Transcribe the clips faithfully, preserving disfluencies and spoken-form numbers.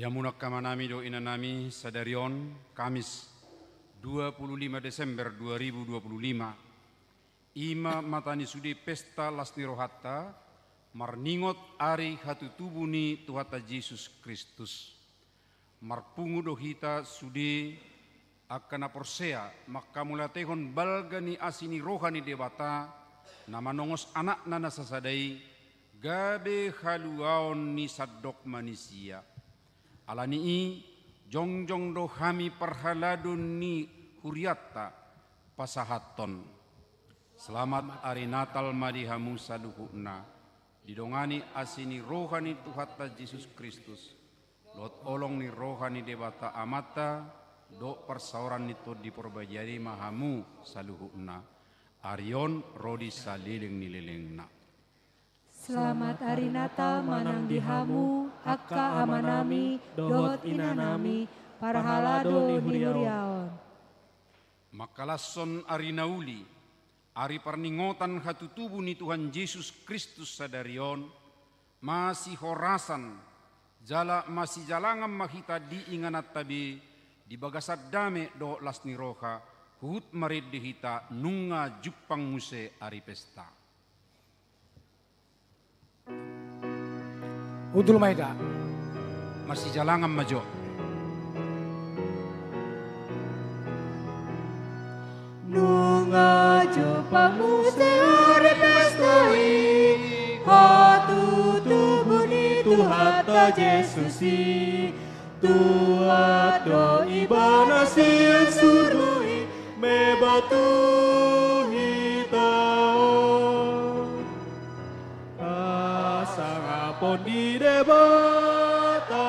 Di hamu angka amanami dohot inanami, sadari on, Kamis, dua puluh lima Desember dua ribu dua puluh lima, i ma mata ni sude pesta las ni rohanta, marningot ari hatutubu ni Tuhanta Jesus Kristus. Marpungu do hita sude angka na porsea manghamauliatehon balga ni asi ni roha ni Debata, na manongos Anakna na sasada i, gabe haluaon ni sandok manisia. Ala ni i, jongjong do hami parhalado ni hurianta pasahathon. Selamat ari Natal ma di hamu saluhutna, didongani asi ni roha ni Tuhanta Jesus Kristus, dohot holong ni roha ni Debata Amanta, dohot parsaoran ni Tondi Parbadia i ma hamu saluhutna. Ari on ro di saleleng ni lelengna. Selamat ari Natal ma nang di hamu, angka amanami dohot inanami, parhalado ni huria on. Mangkalashon ari na uli, ari parningotan hatutubu ni Tuhan Jesus Kristus sadari on, masihorasan jala masijalangan ma hita di ingananta be di bagasan dame dohot las ni roha, huhut marende hita nunga jumpang muse ari pesta. Hundul ma hita. Masijalangan ma jo. Nunga jumpang muse ari pesta i, hatutubu ni Tuhanta Jesus i. Tuat do Ibana sian surgo i, membahen tu hita on. Hasangapon ni Debata,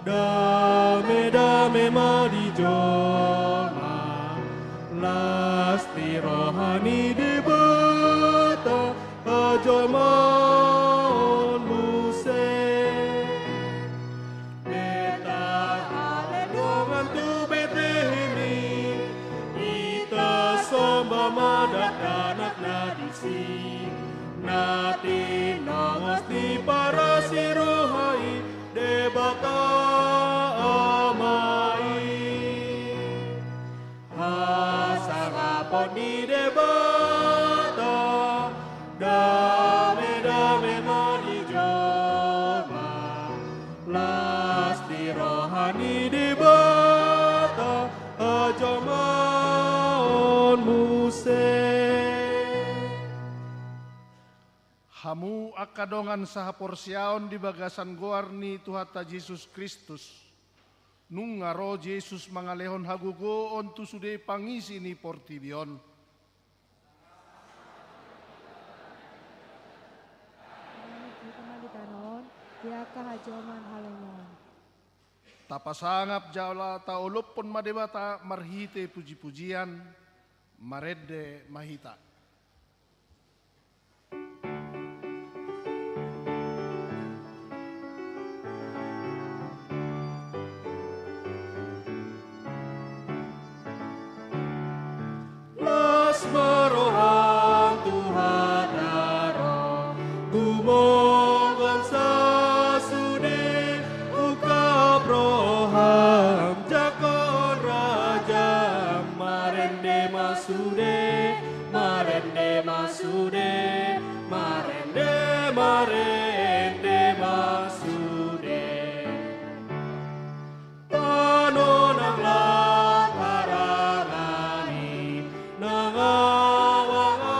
dame-dame ma di jolma. Las ni roha ni Debata, hajolmaon muse. Hita ale dongan tu Betlehem i, hita somba ma dakdanak na disi. Na tinongos ni parasi roha i, Debata Ama i. Hasangapon ni Debata, dame-dame ma di jolma. Las ni roha ni Debata, hajolmaon muse. Hamu angka dongan sahaporseaon di bagasan goar ni Tuhanta Jesus Kristus. Nunga ro Jesus mangalehon hagogoon tu sude pangisi ni portibi on. Mangalehon hita ma di tano on di angka hajolmaon halomoan. Tapasangap jala taolophon ma Debata marhite puji-pujian, marende ma hita. Las ma roham Tuhan ro, tumongkop sasude, ungkap roham jangkon rajam, marende ma sude, marende ma sude, marende, marende ma sude. Tano nang lam harangani, nang awang-awang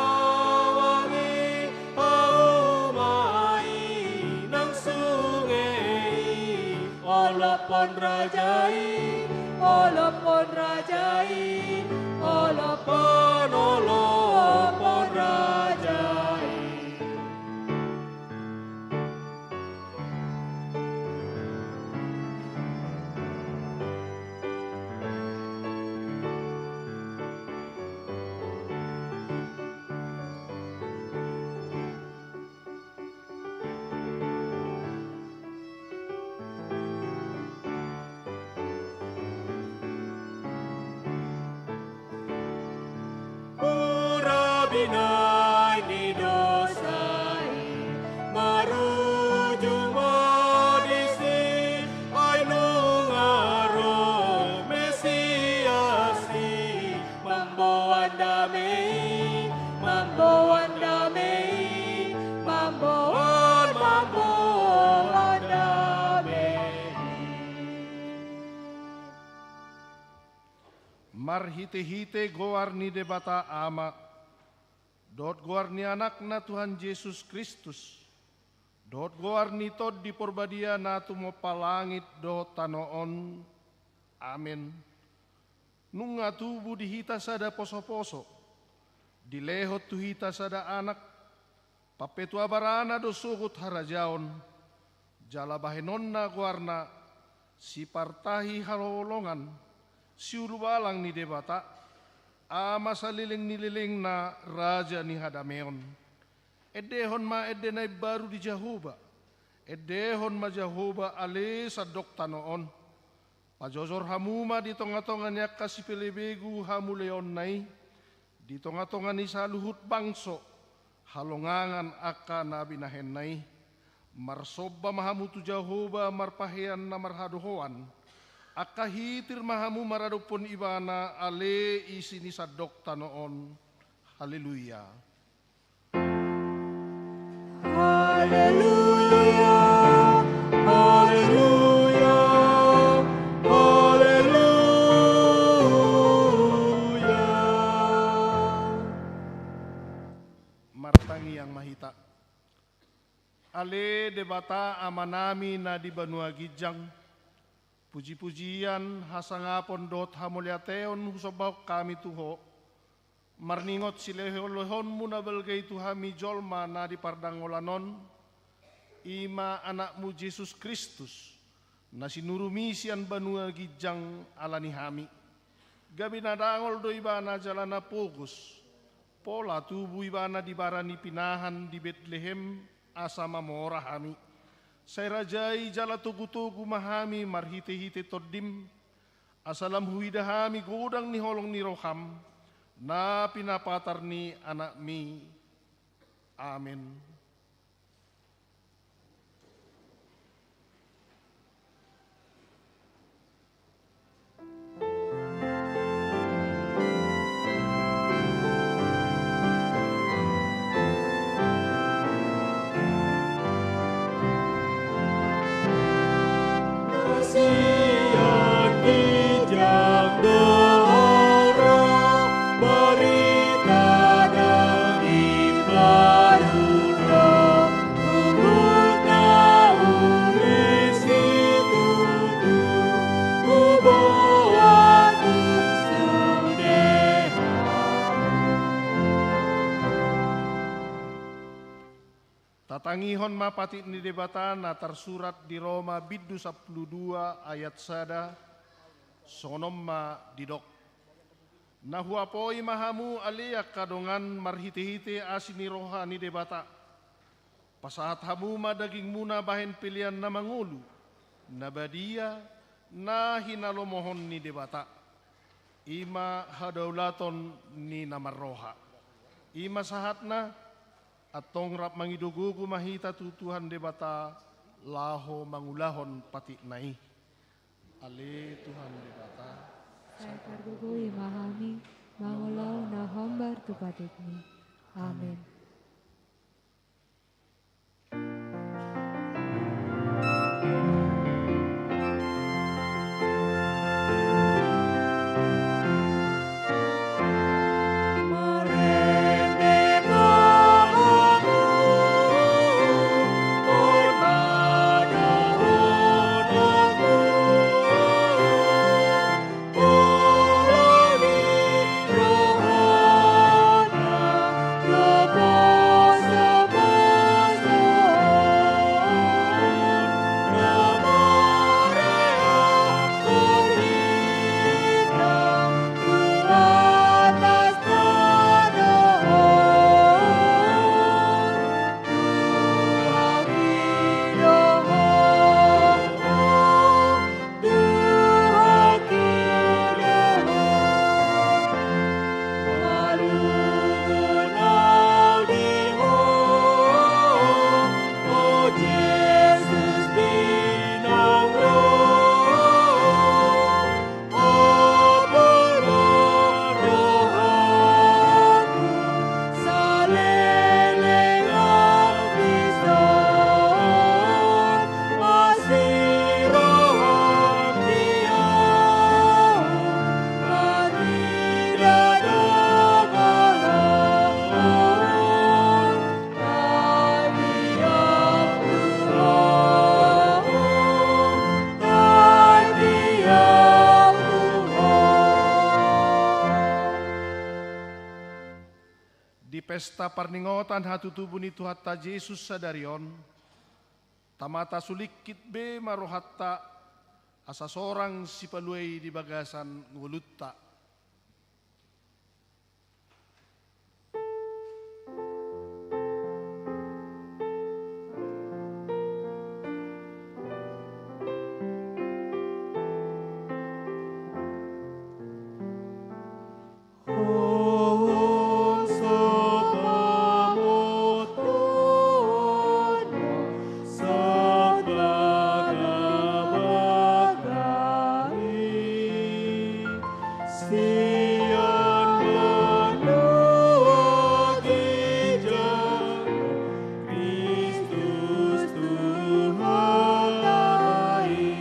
i, hauma i, nang sunge i, olophon raja i, olophon raja i, olophon, olophon raja i. Hurang binahen ni dosa i, marujung ma disi. Marhitehite goar ni Debata Ama, dohot goar ni Anakna Tuhan Jesus Kristus, dohot goar ni Tondi Porbadia na tumompa langit dohot tano on. Amen. Nunga tubu di hita sada posoposo, dilehon tu hita sada anak, pampetua barana do sogot harajaon, jala bahenonna goarna, Sipartahi haholongan, Siulubalang ni Debata, Ama saleleng ni lelengna, Raja ni hadameon. Endehon ma ende na imbaru di Jahowa, endehon ma Jahowa ale sandok tano on. Pajojor hamu ma di tongatonga ni angka sipelebegu hamuliaonna i, di tongatonga ni saluhut bangso, halongangan angka na binahenna i. Marsomba ma hamu tu Jahowa marpahean na marhadohoan, angka hitir ma hamu maradophon Ibana ale isi ni sandok tano on. Haleluya. Haleluya, haleluya, haleluya. Martangiang ma hita. Ale Debata Amanami na di banua ginjang, pujipujian, hasangapon dohot hamauliateon husombahon hami tu Ho, marningot silehonlehonmu na balga i tu hami jolma na di pardangolan on, i ma Anakmu Jesus Kristus, na sinurumi sian banua ginjang ala ni hami. Gabe na dangol do Ibana jala na pogos, pola tubu Ibana di bara ni pinahan di Betlehem, asa mamora hami. Sai rajai jala togutogu ma hami marhitehite Tondim, asa lam huida hami godang ni holong ni roham, na pinapatar ni Anakmi. Amen. Tatangihon ma patik ni Debata na tarsurat di Roma bindu sampulu dua ayat sada, songon on ma didok. Na huapoi ma hamu ale angka dongan marhitehite asi ni roha ni Debata. Pasahat hamu ma dagingmuna bahen pelean na mangolu, na badia, na hinalomohon ni Debata. I ma hadaulaton ni na marroha. I ma sahatna, antong rap mangido gogo ma hita tu Tuhan Debata, laho mangulahon patikna i. Ale Tuhan Debata, sai targogoi ma hami, mangulahon na hombar tu patikmi. Amen. Pesta parningotan hatutubu ni Tuhanta Jesus sadari on, tamata sulingkit be ma rohanta, asa sorang sipalua i di bagasan ngolunta. Sian banua ginjang Kristus Tuhanta i,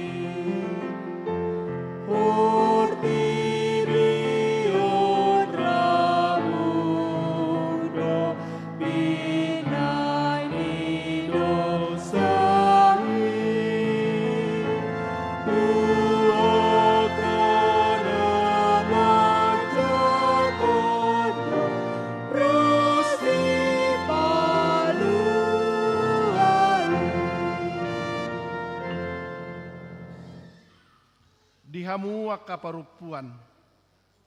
portibi on rambu do pinai ni dosa i, tu angka na manjangkon na ro sipaluaon. Di hamu angka parompuan,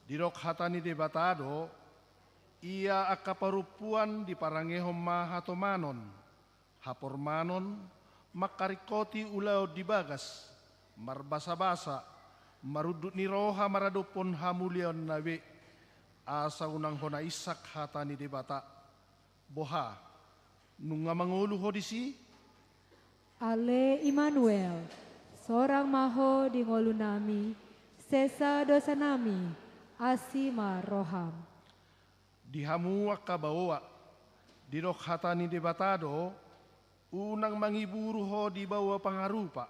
didok hata ni Debata do, ia angka parompuan diparangehon ma hatomanon, hapormanon, mangkaringkoti ulaon di bagas, marbasabasa, marunduk ni roha maradophon hamuliaonna be, asa unang hona insak hata ni Debata. Boha, nunga mangolu ho disi? Ale Immanuel, sorang ma ho di ngolunami, sesa dosanami, asi ma roham. Di hamu angka baoa, didok hata ni Debata do, unang mangiburu ho di baoa pangarupa,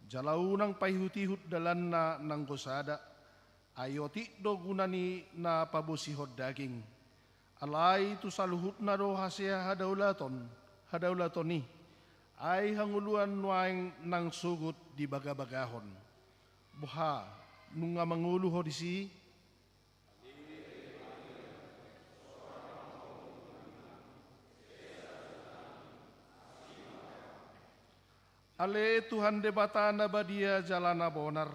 jala unang paihutihut dalanna nanggo sada, ai otik do guna ni na pabosihon daging. Alai tu saluhutna do hasea hadaulaton, hadaulaton i, ai hangoluan nuaeng nang sogot dibagabagahon. Boha, nunga mangolu ho disi? Ale Tuhan Debata na badia jala na bonar,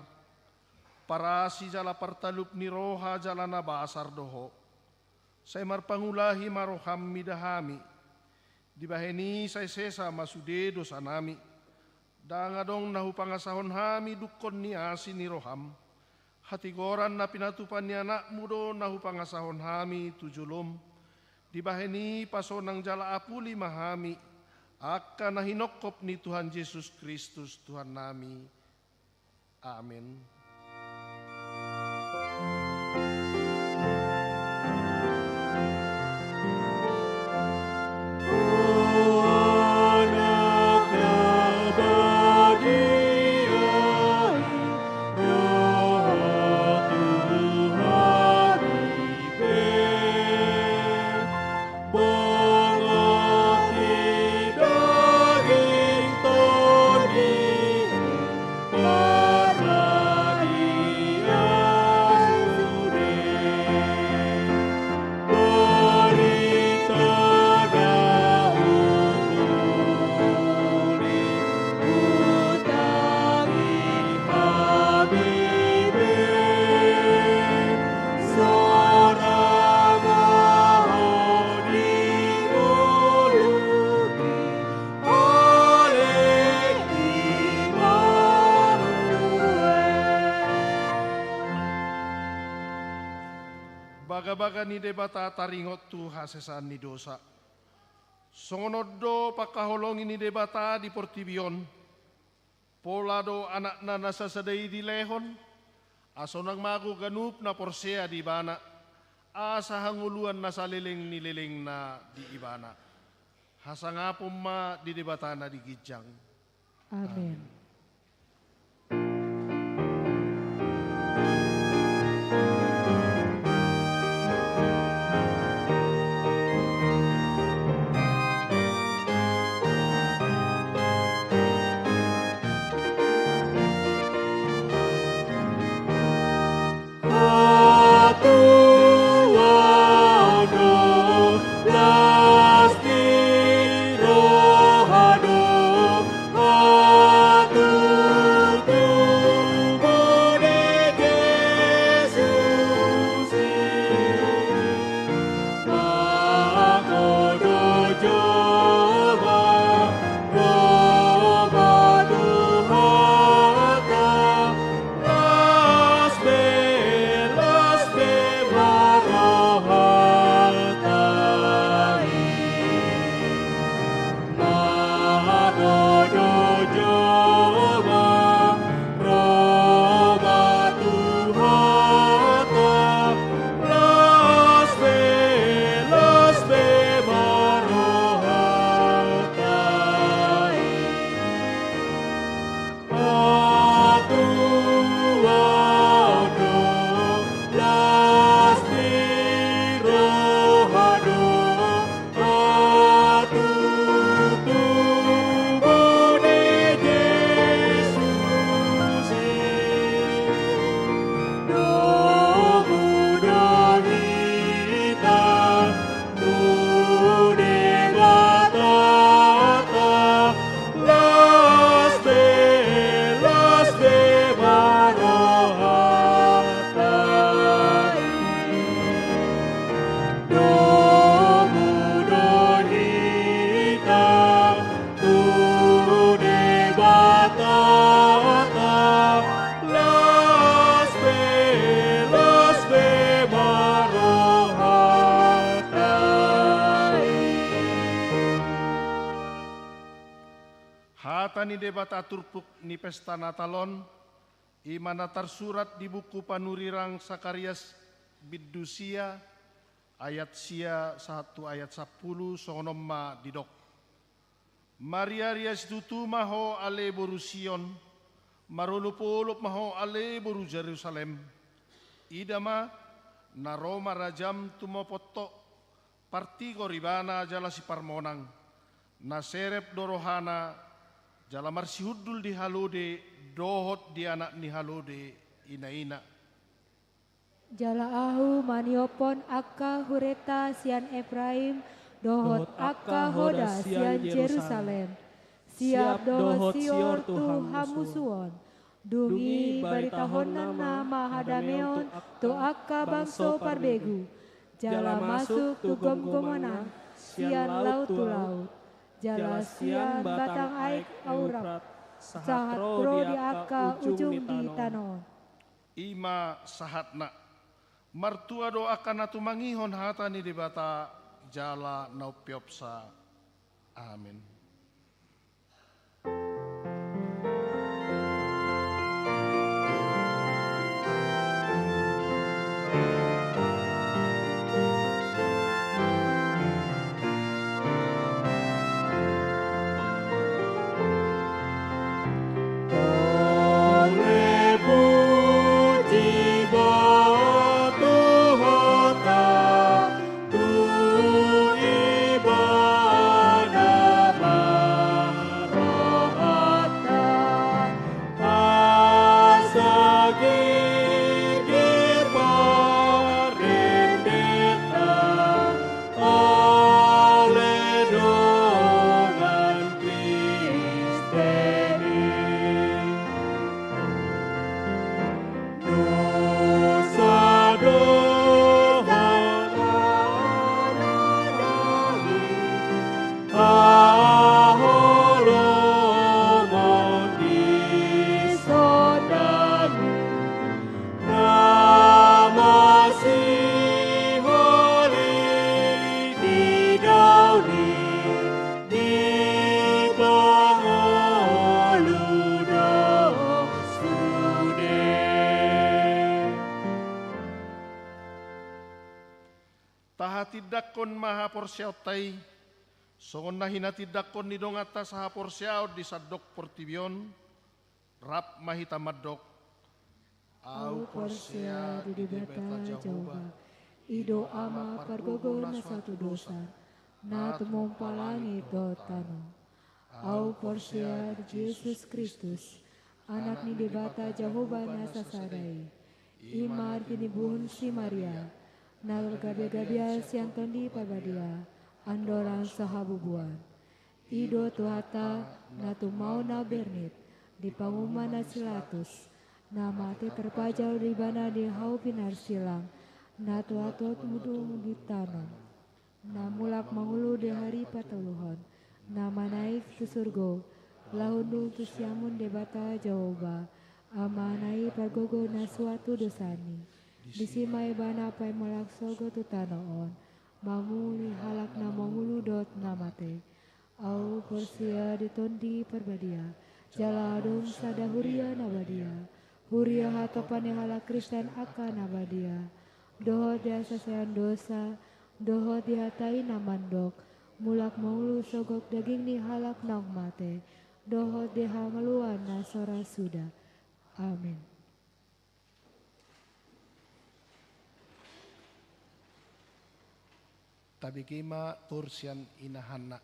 parasi jala partalup ni roha jala na basar do Ho. Sai marpangulahi ma roham mida hami, dibahen i sai sesa ma sude dosanami. Ndang adong na hupangasahon hami dungkon ni asi ni roham. Hatigoran na pinatupa ni Anakmu do na hupangasahon hami tu jolom. Dibahen i pasonang jala apuli ma hami, angka na hinongkop ni Tuhan Jesus Kristus Tuhannami. Amen. Bongot di daging tondimi, parbadia sude. Barita na umuli, utangi hami be. Sonang ma ho di ngolumi, ale Immanuel. Bagabaga ni Debata taringot tu hasesaan ni dosa. Songon on do pangkaholongi ni Debata di portibi on. Pola do Anakna na sasada i dilehon, asa unang mago ganup na porsea di Ibana, asa hangoluan na saleleng ni lelengna di Ibana. Hasangapon ma di Debata na di ginjang. Amen. Amen. Hata ni Debata turpuk ni pesta Natal on, i ma na tarsurat di buku panurirang Sakarias bindu sia, ayat sia sahat tu ayat sampulu, songon on ma didok. Mariaria situtu ma ho ale boru Sion, marolopolop ma ho ale boru Jerusalem. Ida ma, na ro ma rajam tumopot ho, partigor ibana jala siparmonang, na serep do rohana, jala marsihundul di halode dohot di anak ni halode inaina. Jala ahu maniophon angka hureta sian Efraim, dohot angka hoda sian Jerusalem. Siap dohot sior tu hamusuon. Dung i baritahonna ma hadameon tu angka bangso parbegu. Jala masuk tu gomgoman an sian laut tu laut. Jala sian batang aek Eurat, sahat ro di angka ujung di tano on. I ma sahatna. Martua do angka na tumangihon hata ni Debata jala na umpeopsa. Amen. Tahatindangkon ma haporseaonta i, songon na hinatindangkon ni donganta sahaporseaon di sandok portibi on, rap ma hita mandok. Ahu porsea di Debata Jahowa, i do Ama pargogo na suatu dosa, na tumompa langit dohot tano. Ahu porsea di Jesus Kristus, Anak ni Debata Jahowa na sasada i. I ma na tinibuhon si Maria, na gabe gabean sian Tondi Parbadia, andorang so habubuan. I do Tuhanta, na tumaon na bernit, di panguhuman na si Latus, na mate tarpajal do ibana di hau pinarsilang, na tuat-tuat mudung di tano. Na mulak mangolu di ari patoluhon, na manaek tu surgo, laho dung tu siamun Debata Jahowa, Amana i pargogo na suatu dosani. Disi ma ibana paimulak sogot tu tano on, mamuli halak na mangolu dohot na mate. Ahu porsea di Tondi Parbadia, jala adong sada huria na badia, huria hatopan ni halak Kristen angka na badia, dohot di hasesaan dosa, dohot di hata i na mandok, mulak mangolu sogot daging ni halak naung mate, dohot di hangoluan na so ra suda. Amen. Tabege ma toru sian ina Hanna.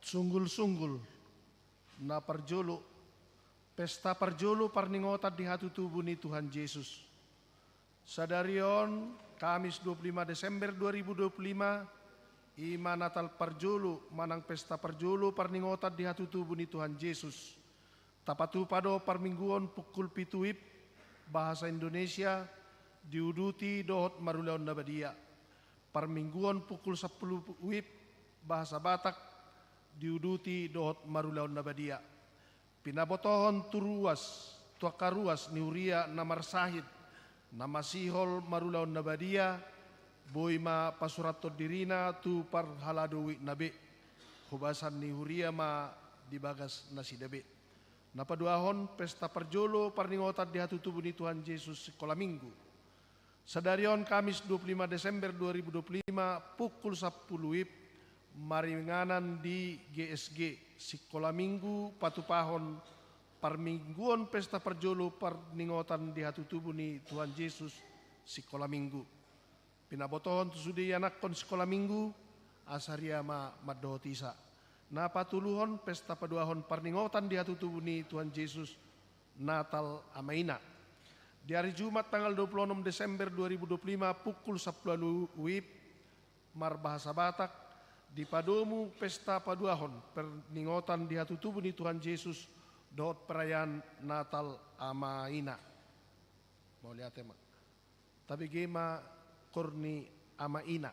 Sunggul-sunggul, na parjolo, pesta parjolo parningotan di hatutubu ni Tuhan Jesus. Sadari on, Kamis dua puluh lima Desember dua ribu dua puluh lima, i ma Natal parjolo manang pesta parjolo parningotan di hatutubu ni Tuhan Jesus. Tapatupa do parmingguon pukul pitu wib, bahasa Indonesia, diuduti dohot marulaon na badia. Parmingguon pukul sampulu wib, bahasa Batak, diuduti dohot marulaon na badia. Pinabotohon tu ruas, tu angka ruas ni huria na marsahit, na masihol marulaon na badia, boi ma pasurathon dirina tu parhalado uikna be. Hobasan ni huria ma di bagas nasida be. Na paduahon, pesta parjolo parningotan di hatutubu ni Tuhan Jesus singkola minggu. Sadari on, Kamis dua puluh lima Desember dua ribu dua puluh lima, pukul sampulu wib, maringanan di G S G, singkola minggu patupahon parmingguon pesta parjolo parningotan di hatutubu ni Tuhan Jesus singkola minggu. Pinabotohon tu sude ianakhon singkola minggu, asa huria ma mandohoti sa. Na patoluhon, pesta paduahon parningotan di hatutubu ni Tuhan Jesus, Natal Ama Ina. Di ari Jumat tanggal dua puluh onom Desember dua ribu dua puluh lima pukul sampulu ualu wib, marbahasa Batak, dipadomu pesta paduahon parningotan di hatutubu ni Tuhan Jesus dohot perayaan Natal Ama Ina. Mauliate ma. Tabege ma koor ni Ama Ina.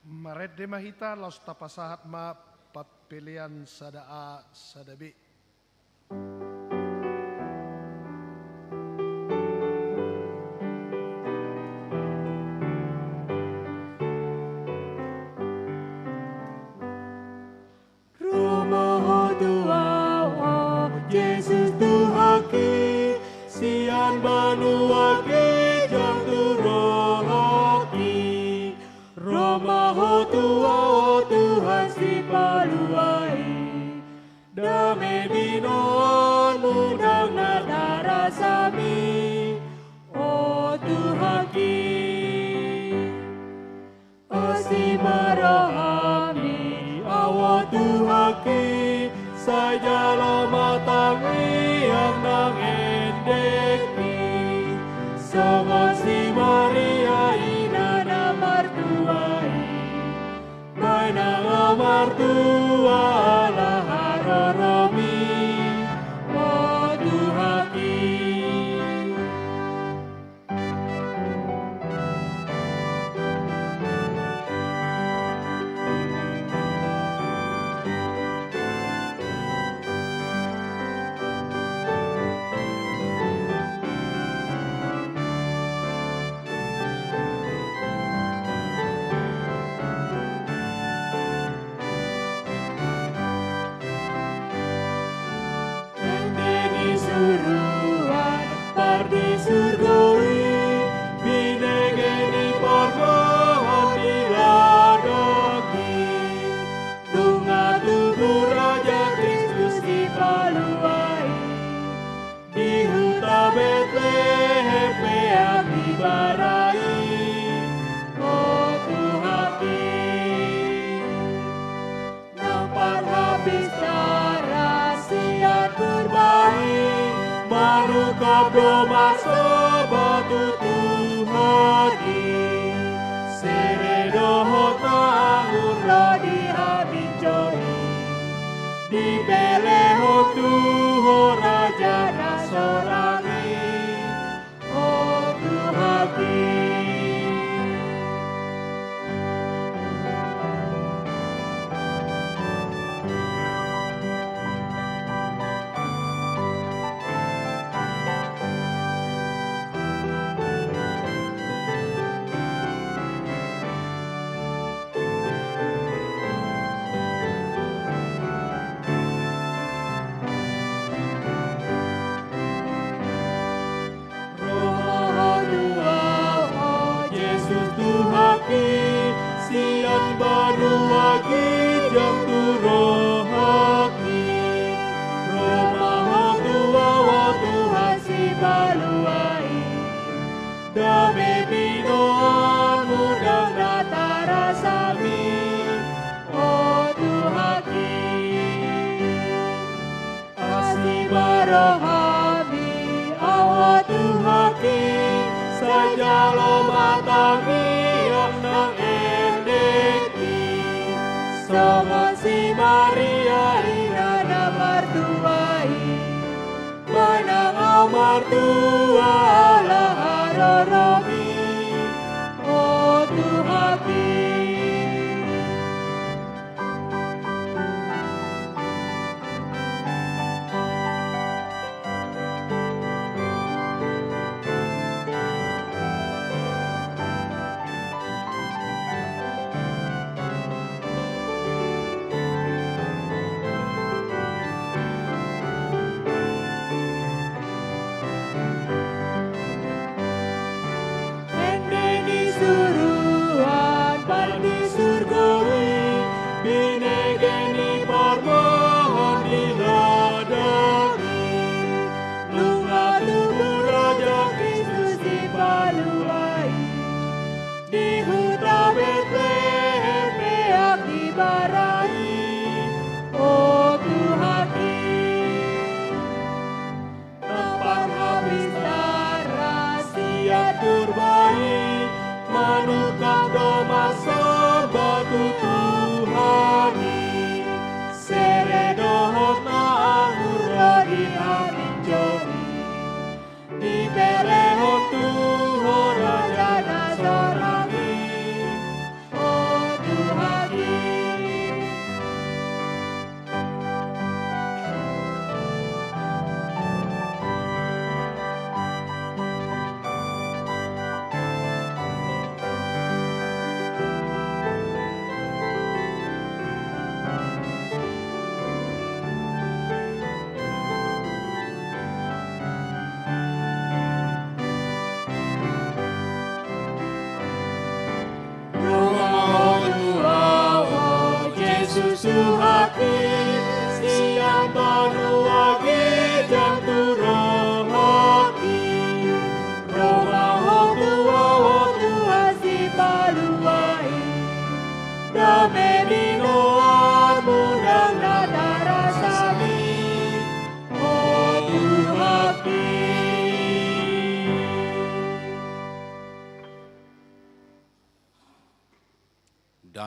Marende ma hita, laos tapasahat ma pampelean sada A sada B. Ro ma Ho tu ahu, o Jesus Tuhanki, sian banua ginjang tu rohangki. Ro ma Ho tu ahu, o Tuhan Sipalua i, dame binoanMu ndang na tarasa hami, o Tuhanki. Asi ma rohaMi, ahu o Tuhanki, sai jalo ma tangiang nang endengki. Songon si Maria ina na martua i, baen nang ahu martua ala haroroMi, o Tuhanki. Ende ni suruan, par di surgo i, binege ni parboruon di ladang i. Nunga tubu Raja Kristus Sipalua i, di huta Betlehem peak di bara i, o Tuhanki. Nang parhabis darat sian Purba i, manungkap do marsomba tu Tuhan i. Sere dohot na angur do di haminjoi, dipelehon tu Ho Raja na sorang i, o Tuhanki. Ro ma Ho tu ahu, o Jesus Tuhanki, sian banua ginjang tu rohangki. Ro ma Ho tu ahu, o Tuhan Sipalua i, dame binoanMu ndang na tarasa hami, o Tuhanki. Asi ma rohaMi, ahu o Tuhanki, sai jalo ma tangiang nang endengki. Songon si Maria ina na martua i, baen nang ahu martua ala haroroMi, o Tuhanki. Ende ni suruan, par di surgo i, binege ni parboruon di ladang i. Nunga tubu Raja Kristus Sipalua i, di huta Betlehem peak di bara i, o Tuhanki. Nang parhabis darat sian Purba i, manungkap do marsomba tu Tuhan i. Sere dohot na angur do di haminjoi, dipelehon tu Ho Raja na sorang i, o Tuhan.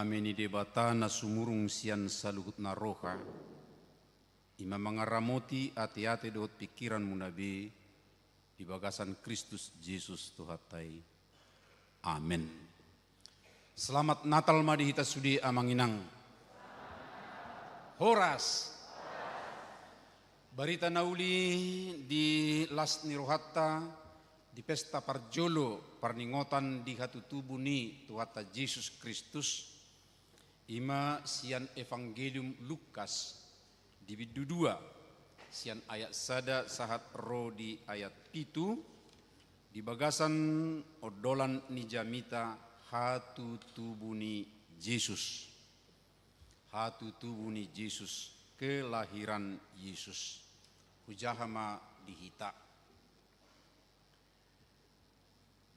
Dame ni Debata na sumurung sian saluhutna roha, i ma mangaramoti ateate dohot pingkiranmuna be di bagasan Kristus Jesus Tuhanta i. Amen. Selamat Natal ma di hita sude, amang inang. Horas. Barita na uli di las ni rohanta di pesta parjolo parningotan di hatutubu ni Tuhanta Jesus Kristus, i ma sian Evangelium Lukas, di bindu dua, sian ayat sada sahat ro di ayat pitu, di bagasan ondolan ni jamita, hatutubu ni Jesus. Hatutubu ni Jesus, kelahiran Yesus. Hujaha ma di hita.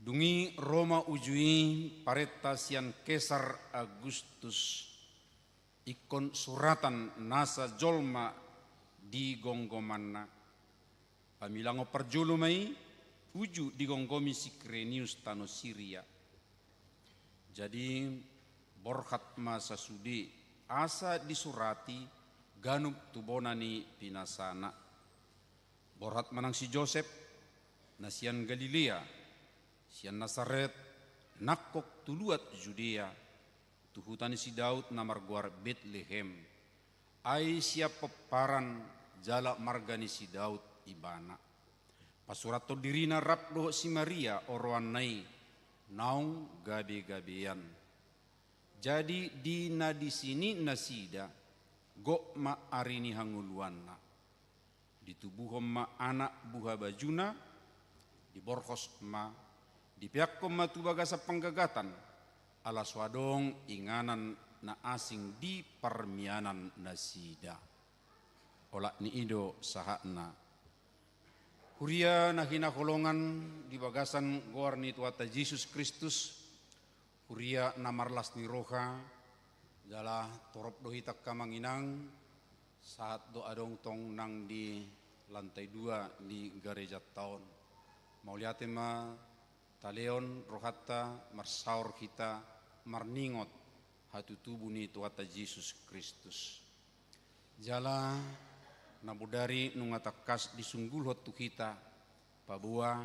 Dung i ro ma uju i parenta sian Kesar Agustus, ingkon suratan nasa jolma di gomgomanna. Pamilangon parjolo ma i, uju digomgomi si Kirenius tano Siria. Jadi borhat ma sasude asa disurati ganup tu bona ni pinasana. Borhat ma nang si Josep, na sian Galilea, sian Nasaret, nangkok tu luat Judea, tu huta ni si Daud na margoar Betlehem, ai sian pomparan jala marga ni si Daud ibana. Pasurathon dirina rap dohot si Maria oroanna i, naung gabegabean. Jadi di na disi ni nasida, gok ma ari ni hangoluanna. Ditubuhon ma anak buhabajuna, diborhos ma, dipeakkon ma tu bagasan panggagatan, ala so adong inganan na asing di parmianan nasida. Olat ni i do sahatna. Huria na hinaholongan di bagasan goar ni Tuhanta Jesus Kristus, huria na marlas ni roha, jala torop do hita angka amang inang, sahat do adong tong nang di lantai dua ni garejanta on. Mauliate ma talehon rohanta marsaor hita marningot hatutubu ni Tuhanta Jesus Kristus. Jala na bodari nunga tangkas disunggulhon tu hita, paboa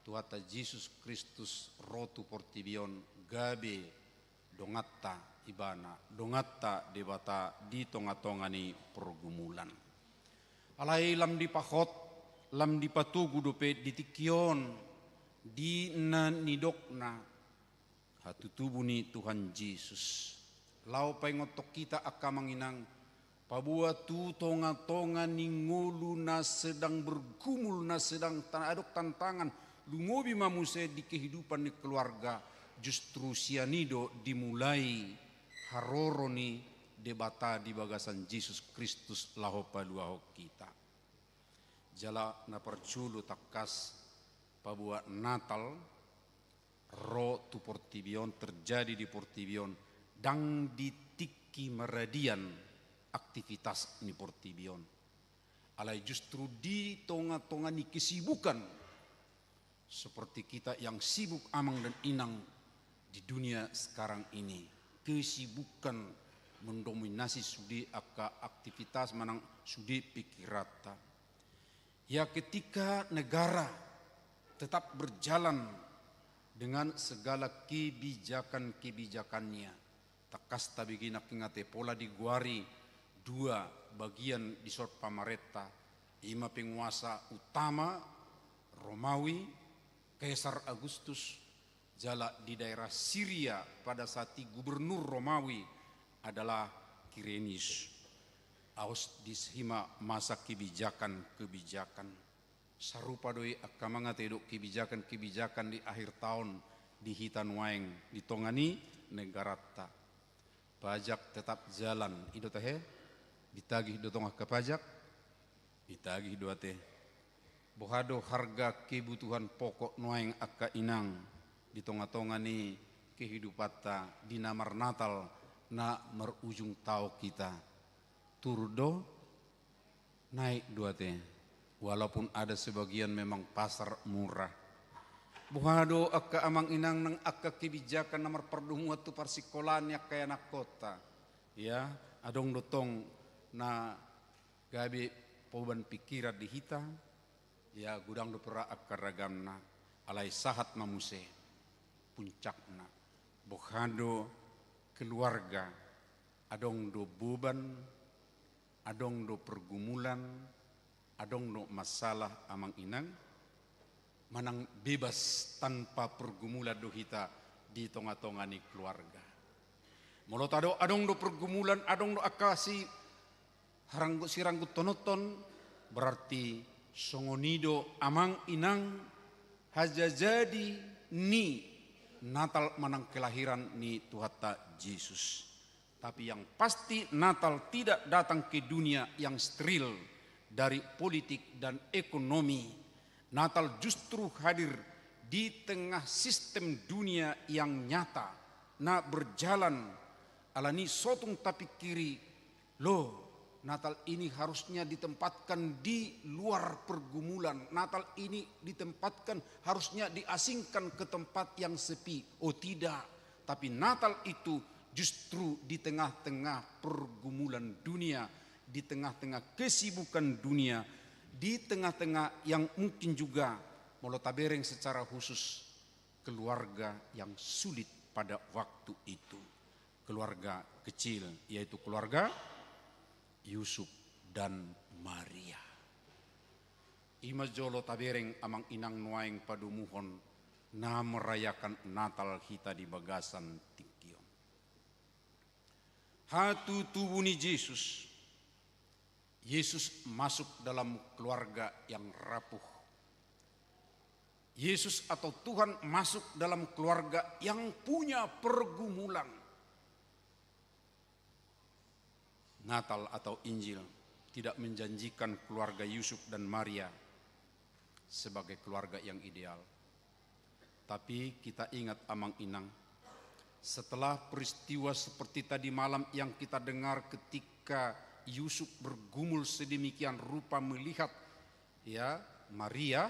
Tuhanta Jesus Kristus ro tu portibi on gabe donganta ibana, donganta Debata di tongatonga ni pergumulan. Alai lam dipahot, lam dipatogu dope di tingki on, di na nidokna, hatutubu ni Tuhan Jesus. Laho paingothon hita angka amang inang, paboa tu tongatonga ni ngolu na sedang bergumul, na sedang tan-, adong tantangan, lumobi ma muse di kehidupan ni keluarga, justru sian i do dimulai haroro ni Debata di bagasan Jesus Kristus laho paluahon hita. Jala na parjolo tangkas, paboa Natal ro tu portibi on, terjadi di portibi on, ndang di tingki maradian aktivitas ni portibi on. Alai justru di tongatonga ni kesibukan seperti kita yang sibuk amang dan inang di dunia sekarang ini. Kesibukan mendominasi sude angka aktivitas manang sude pikiranta. Ya, ketika negara tetap berjalan dengan segala kebijakan-kebijakannya, tangkas tabege nangkin ate pola digoari dua bagian dison pamarenta, i ma penguasa utama Romawi, Kaisar Agustus, jala di daerah Siria pada saat i gubernur Romawi adalah Kirenius. Laos disi ma masa kebijakan-kebijakan. Sarupa do i angka amang ate dohot kebijakan-kebijakan di akhir taon di hita nuaeng di tonga ni negaranta. Pajak tetap jalan, i do tahe? Ditagih do tong angka pajak? Ditagih do ate. Boha do harga kebutuhan pokok nuaeng angka inang di tongatonga ni kehidupanta di na marnatal na marujung taon hita? Turun do? Naik do ate, walaupun ada sebagian memang pasar murah. Boha do angka amang inang nang angka kebijakan na marpardomuan tu parsikolaan ni angka ianakhonta? Ya, adong do tong na gabe poban pikiran di hita, ya, godang dope ra angka ragamna, alai sahat ma muse puncakna. Boha do keluarga, adong do boban, adong do pergumulan, adong do masalah amang inang, manang bebas tanpa pergumulan do hita di tonga-tonga ni keluarga. Molo tadok adong do pergumulan, adong do angka si haranggu-, sirangguthononhon, berarti songon i do amang inang hajajadi ni Natal manang kelahiran ni Tuhanta Jesus. Tapi yang pasti, Natal tidak datang ke dunia yang steril dari politik dan ekonomi. Natal justru hadir di tengah sistem dunia yang nyata, na berjalan. Alani so tung tapikiri, loh, Natal ini harusnya ditempatkan di luar pergumulan. Natal ini ditempatkan, harusnya diasingkan ke tempat yang sepi. Oh tidak, tapi Natal itu justru di tengah-tengah pergumulan dunia, di tengah-tengah kesibukan dunia, di tengah-tengah yang mungkin juga, molo tabereng secara khusus, keluarga yang sulit pada waktu itu. Keluarga kecil, yaitu keluarga Yusuf dan Maria. I ma jolo tabereng amang inang nuaeng padomuhon na merayakan Natal hita di bagasan tingki on. Hatutubu ni Jesus. Yesus masuk dalam keluarga yang rapuh. Yesus atau Tuhan masuk dalam keluarga yang punya pergumulan. Natal atau Injil tidak menjanjikan keluarga Yusuf dan Maria sebagai keluarga yang ideal. Tapi kita ingat, amang inang, setelah peristiwa seperti tadi malam yang kita dengar, ketika Yusuf bergumul sedemikian rupa melihat, ya, Maria,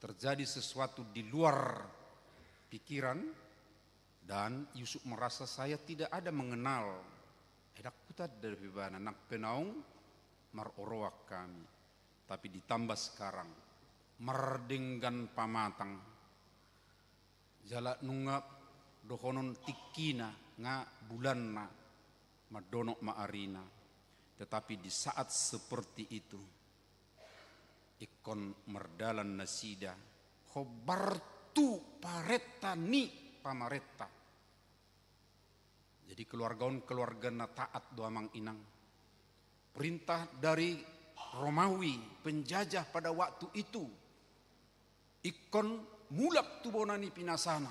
terjadi sesuatu di luar pikiran, dan Yusuf merasa, "Saya tidak ada mengenal, eh, ndang hutanda dope ibana, nang pe naung maroroan hami." Tapi ditambah sekarang, mardenggan pamatang, jala nunga dohonon tingkina nga bulanna, mandonok ma arina. Tetapi di saat seperti itu, ingkon mardalan nasida hombar tu parenta ni pamarenta. Jadi keluarga on keluarga na taat do, amang inang. Perintah dari Romawi, penjajah pada waktu itu, ingkon mulak tu bona ni pinasana.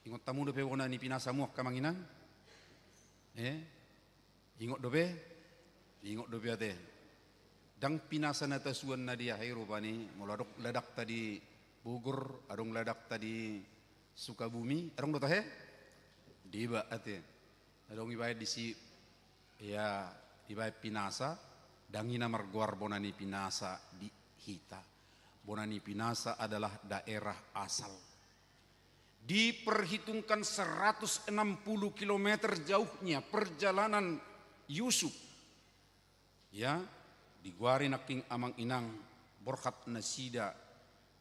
Ingot hamu dope bona ni pinasamu, angka amang inang? Eh? Ingot dope? Ingot dope ate. Ndang pinasa na tasuan na di aha i rupani, molo adong ladakta di Bogor, adong ladakta di Sukabumi, adong do tahe? Deba ate. Adong ibaen disi, ya, ibaen pinasa, ndang i na margoar bona ni pinasa di hita. Bona ni pinasa adalah daerah asal. Diperhitungkan seratus enam puluh kilometer jauhnya perjalanan Yusuf. Ya, digoari nangkin, amang inang, borhat nasida.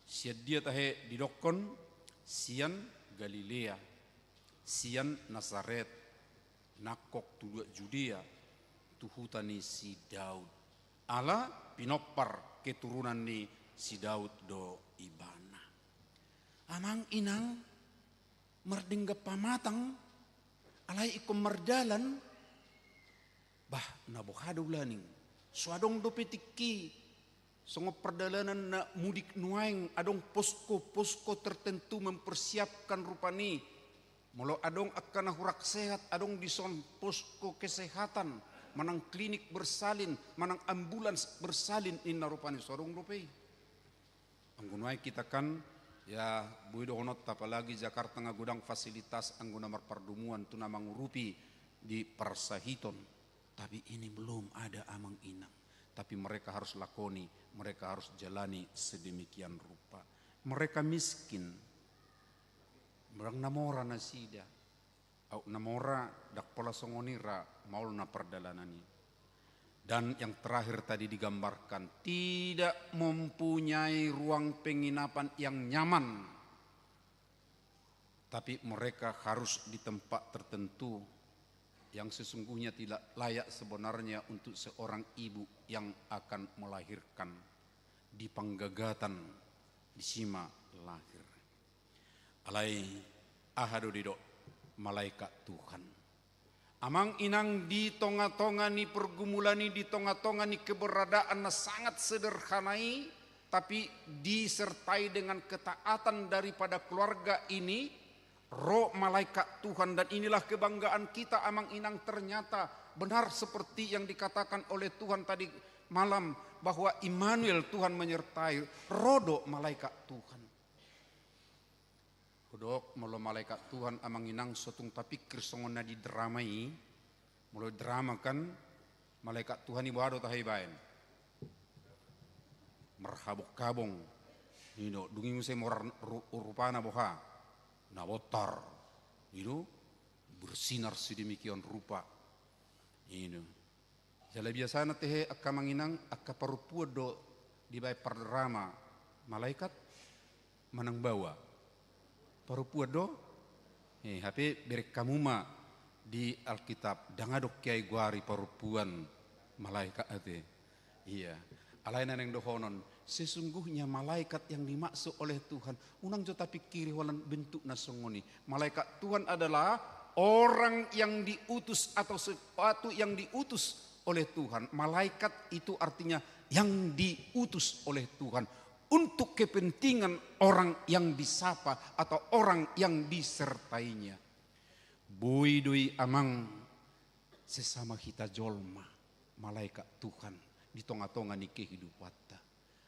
Sian dia tahe didokkon? Sian Galilea, sian Nasaret, nangkok tu luat Judea, tu huta ni si Daud. Ala pinompar keturunan ni si Daud do ibana. Amang inang, mardenggan pamatang, alai ingkon mardalan. Bah, na boha do ulaning? So adong dope tingki, songon pardalanan na mudik nuaeng, adong posko-posko tertentu mempersiapkan rupani. Molo adong angka na hurang sehat, adong dison posko kesehatan, manang klinik bersalin, manang ambulans bersalin, ninna rupani, so adong dope i. Anggo nuaeng hita kan, ya, boi dohononta, apalagi Jakarta nga godang fasilitas anggo na marpardomuan tu na mangurupi di parsahiton. Tapi ini belum ada, amang inang. Tapi mereka harus lakoni, mereka harus jalani sedemikian rupa. Mereka miskin. Ndang na mora nasida. Aut na mora, ndang pola songon i ra maolna pardalanan i. Dan yang terakhir tadi digambarkan, tidak mempunyai ruang penginapan yang nyaman. Tapi mereka harus di tempat tertentu yang sesungguhnya tidak layak sebenarnya untuk seorang ibu yang akan melahirkan, di panggagatan, disi ma lahir. Alai aha do didok malaikat Tuhan? Amang inang, di tonga-tonga ni pergumulan i, di tonga-tonga ni keberadaan na sangat sederhana i, tapi disertai dengan ketaatan daripada keluarga ini, ro malaikat Tuhan. Dan inilah kebanggaan kita, amang inang, ternyata benar seperti yang dikatakan oleh Tuhan tadi malam, bahwa Immanuel, Tuhan menyertai, ro do malaikat Tuhan. Hudok, molo malaikat Tuhan, amang inang, so tung tapikir songon na di drama i. Molo drama kan, malaikat Tuhan i boha do tahe ibaen? Marhabong-habong. I do, dung i muse mora ru-, rupana boha? Na bontar. I do, bersinar sedemikian rupa. I do. Jala biasana tahe angka amang inang, angka parompuan do dibaen pardrama malaikat manang baoa? Parompuan do? Eh, hape bereng hamu ma di Alkitab, ndang adong hea digoari parompuan malaikat ate. Iya. Alai na naeng dohonon, sesungguhnya malaikat yang dimaksud oleh Tuhan, unang jo tapikiri holan bentukna songon i. Malaikat Tuhan adalah orang yang diutus atau sesuatu yang diutus oleh Tuhan. Malaikat itu artinya yang diutus oleh Tuhan untuk kepentingan orang yang disapa atau orang yang disertainya. Boi do i, amang, sesama hita jolma, malaikat Tuhan di tonga-tonga ni kehidupanta.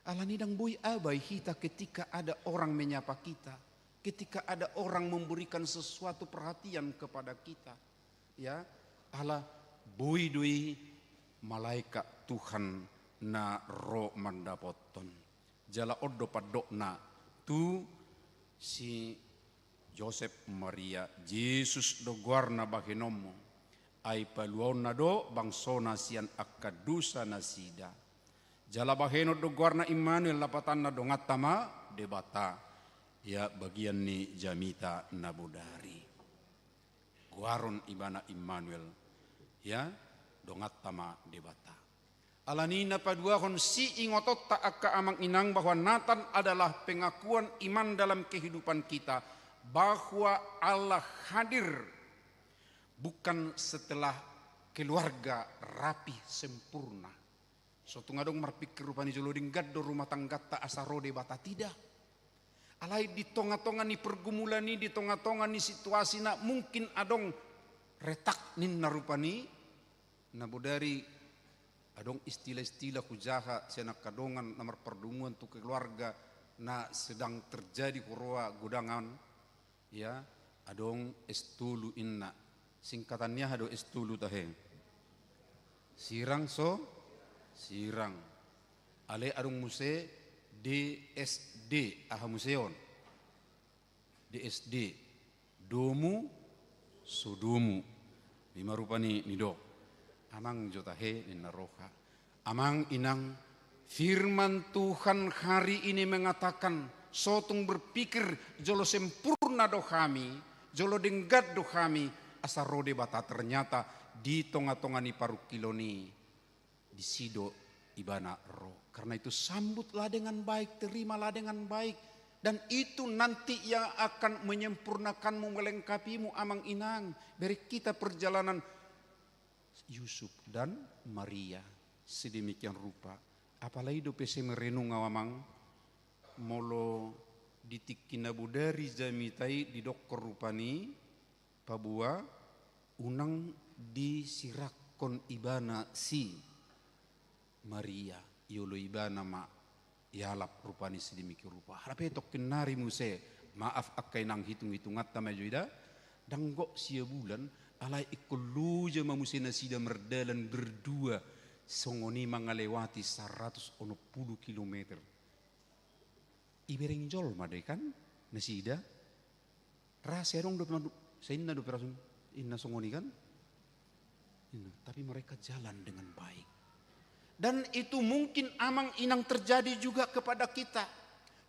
Alani ndang boi abai hita ketika ada orang menyapa kita, ketika ada orang memberikan sesuatu perhatian kepada kita. Ya, ala boi do i malaikat Tuhan na ro mandapothon. Jala on do pandokna tu si Josep, Maria, Jesus do goarna bahenonmu, ai paluaonna do bangsona sian angka dosa nasida. Jala bahenon do goarna Immanuel, lapatanna donganta ma Debata. Ya, bagian ni jamita na bodari. Goaron ibana Immanuel, ya, donganta ma Debata. Alani na paduahon siingotonta angka amang inang bahwa Natal adalah pengakuan iman dalam kehidupan kita bahwa Allah hadir bukan setelah keluarga rapi sempurna. So tung adong marpikir rupani jolo denggan do rumah tangganta asa ro Debata, tidak. Alai di tonga-tonga ni pergumulan i, di tonga-tonga ni situasi na mungkin adong retak ninna rupani, na bodari adong istilah-istilah hujaha sian angka dongan na marpardomuan tu keluarga na sedang terjadi huroa godangan. Ya, adong S tolu inna. Singkatan ni aha do S tolu tahe? Sirang so sirang. Alai adong muse D S D, aha muse on? D S D, domu so domu. Ima rupani nidok. Amang jo tahe ninna roha. Amang inang, firman Tuhan hari ini mengatakan, so tung berpikir jolo sempurna do hami, jolo denggan do hami, asa ro Debata, ternyata di tonga-tonga ni parungkilon i, disi do ibana ro. Karena itu sambutlah dengan baik, terimalah dengan baik. Dan itu nanti yang akan menyempurnakanmu, melengkapimu, amang inang. Bereng hita perjalanan Yusuf dan Maria sedemikian rupa. Apalagi dope sai merenung au, amang, molo di tingki na bodari jamita i didokkon rupani, paboa unang disirakkon ibana si Maria, iolo ibana ma ialap rupani sedemikian rupa. Hape tongkin nari muse, maaf angka inang, hitung-hitunganta ma jo i da, ndang gok sia bulan, alai ingkon loja ma muse nasida mardalan berdua, songon i mangalewati saratus onom pulu kilometer. Ibereng jolma dei kan nasida. Ra sai adong dope mandu, sai inna dope ra songon, inna songon i kan. Inna, tapi mereka jalan dengan baik. Dan itu mungkin amang inang terjadi juga kepada kita.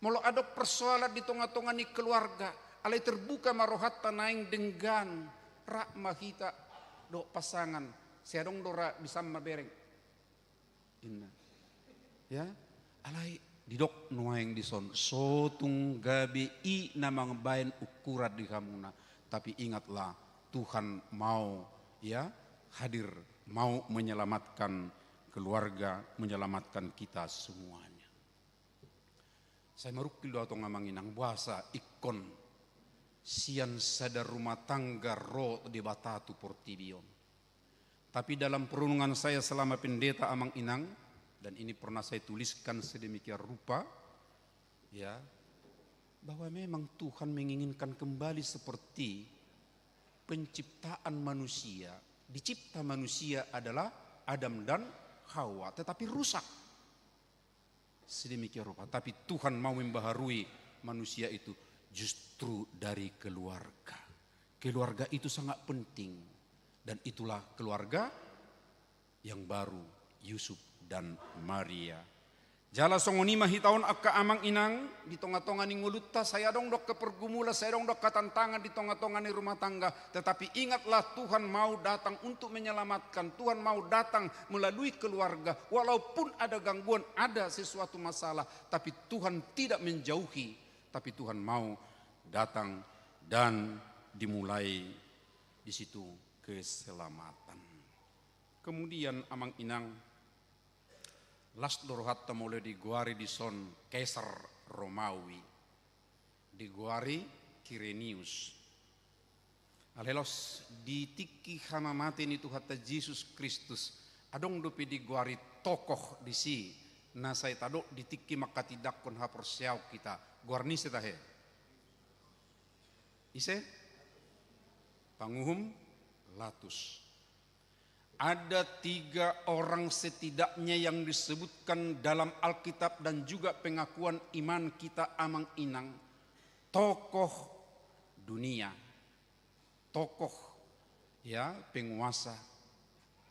Molo adong persoalan di tonga-tonga ni keluarga, alai terbuka ma rohanta naeng denggan, ra ma hita dohot pasangan, sai adong do ra bisa mabereng. Inna. Ya, alai didok nuaeng dison, so tung gabe i na mambaen ukuran di hamuna. Tapi ingatlah, Tuhan mau, ya, hadir, mau menyelamatkan keluarga, menyelamatkan kita semuanya. Sai marungkil do ahu tong amang inang, boasa ingkon sian sada rumah tangga ro Debata tu portibi on. Tapi dalam perenungan saya selama pendeta amang inang, dan ini pernah saya tuliskan sedemikian rupa, ya, bahwa memang Tuhan menginginkan kembali seperti penciptaan manusia. Dicipta manusia adalah Adam dan Hawa, tetapi rusak sedemikian rupa. Tapi Tuhan mau membaharui manusia itu justru dari keluarga. Keluarga itu sangat penting. Dan itulah keluarga yang baru, Yusuf dan Maria. Jala songon i ma hita on angka amang inang, di tonga-tonga ni ngolunta, sai adong do angka pergumulan, sai adong do angka tantangan di tonga-tonga ni rumah tangga. Tetapi ingatlah, Tuhan mau datang untuk menyelamatkan, Tuhan mau datang melalui keluarga. Walaupun ada gangguan, ada sesuatu masalah, tapi Tuhan tidak menjauhi, tapi Tuhan mau datang dan dimulai di situ keselamatan. Kemudian amang inang, las do rohanta molo digoari dison Kaisar Romawi, digoari Kirenius. Alai laos di tingki hamamate ni Tuhanta Jesus Kristus, adong dope digoari tokoh disi, na sai tadok di tingki mangkatindangkon haporseaon hita, goarna ise tahe? Ise? Panguhum Latus. Ada tiga orang setidaknya yang disebutkan dalam Alkitab dan juga pengakuan iman kita amang inang, tokoh dunia, tokoh, ya, penguasa.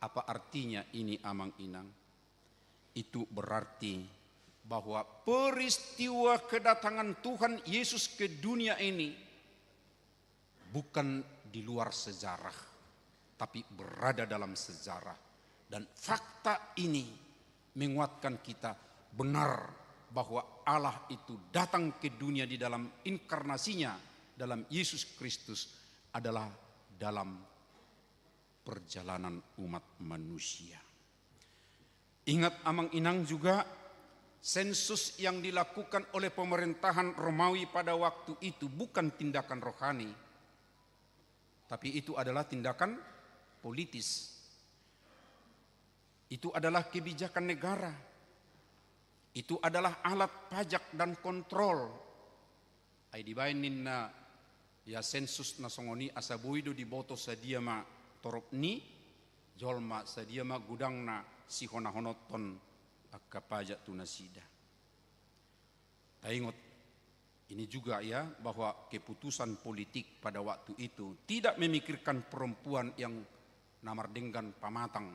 Apa artinya ini amang inang? Itu berarti bahwa peristiwa kedatangan Tuhan Yesus ke dunia ini bukan di luar sejarah, tapi berada dalam sejarah. Dan fakta ini menguatkan kita benar bahwa Allah itu datang ke dunia di dalam inkarnasinya, dalam Yesus Kristus, adalah dalam perjalanan umat manusia. Ingat amang inang juga, sensus yang dilakukan oleh pemerintahan Romawi pada waktu itu bukan tindakan rohani, tapi itu adalah tindakan politis. Itu adalah kebijakan negara. Itu adalah alat pajak dan kontrol. Ai dibaen ninna, ya, sensus na songon i asa boi do diboto sadia ma torop ni jolma, sadia ma godangna sihonahononhon angka pajak tu nasida. Taingot ini juga, ya, bahwa keputusan politik pada waktu itu tidak memikirkan perempuan yang na mardenggan pamatang.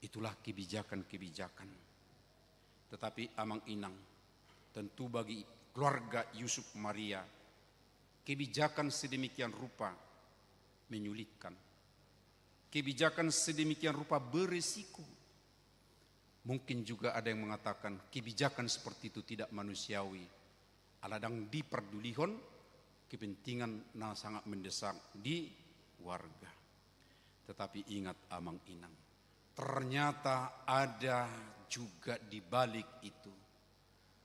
Itulah kebijakan-kebijakan. Tetapi amang inang, tentu bagi keluarga Yusuf Maria, kebijakan sedemikian rupa menyulitkan. Kebijakan sedemikian rupa beresiko. Mungkin juga ada yang mengatakan kebijakan seperti itu tidak manusiawi. Ala ndang dipardulihon kepentingan na sangat mendesak di warga. Tetapi ingat amang inang, ternyata ada juga di balik itu.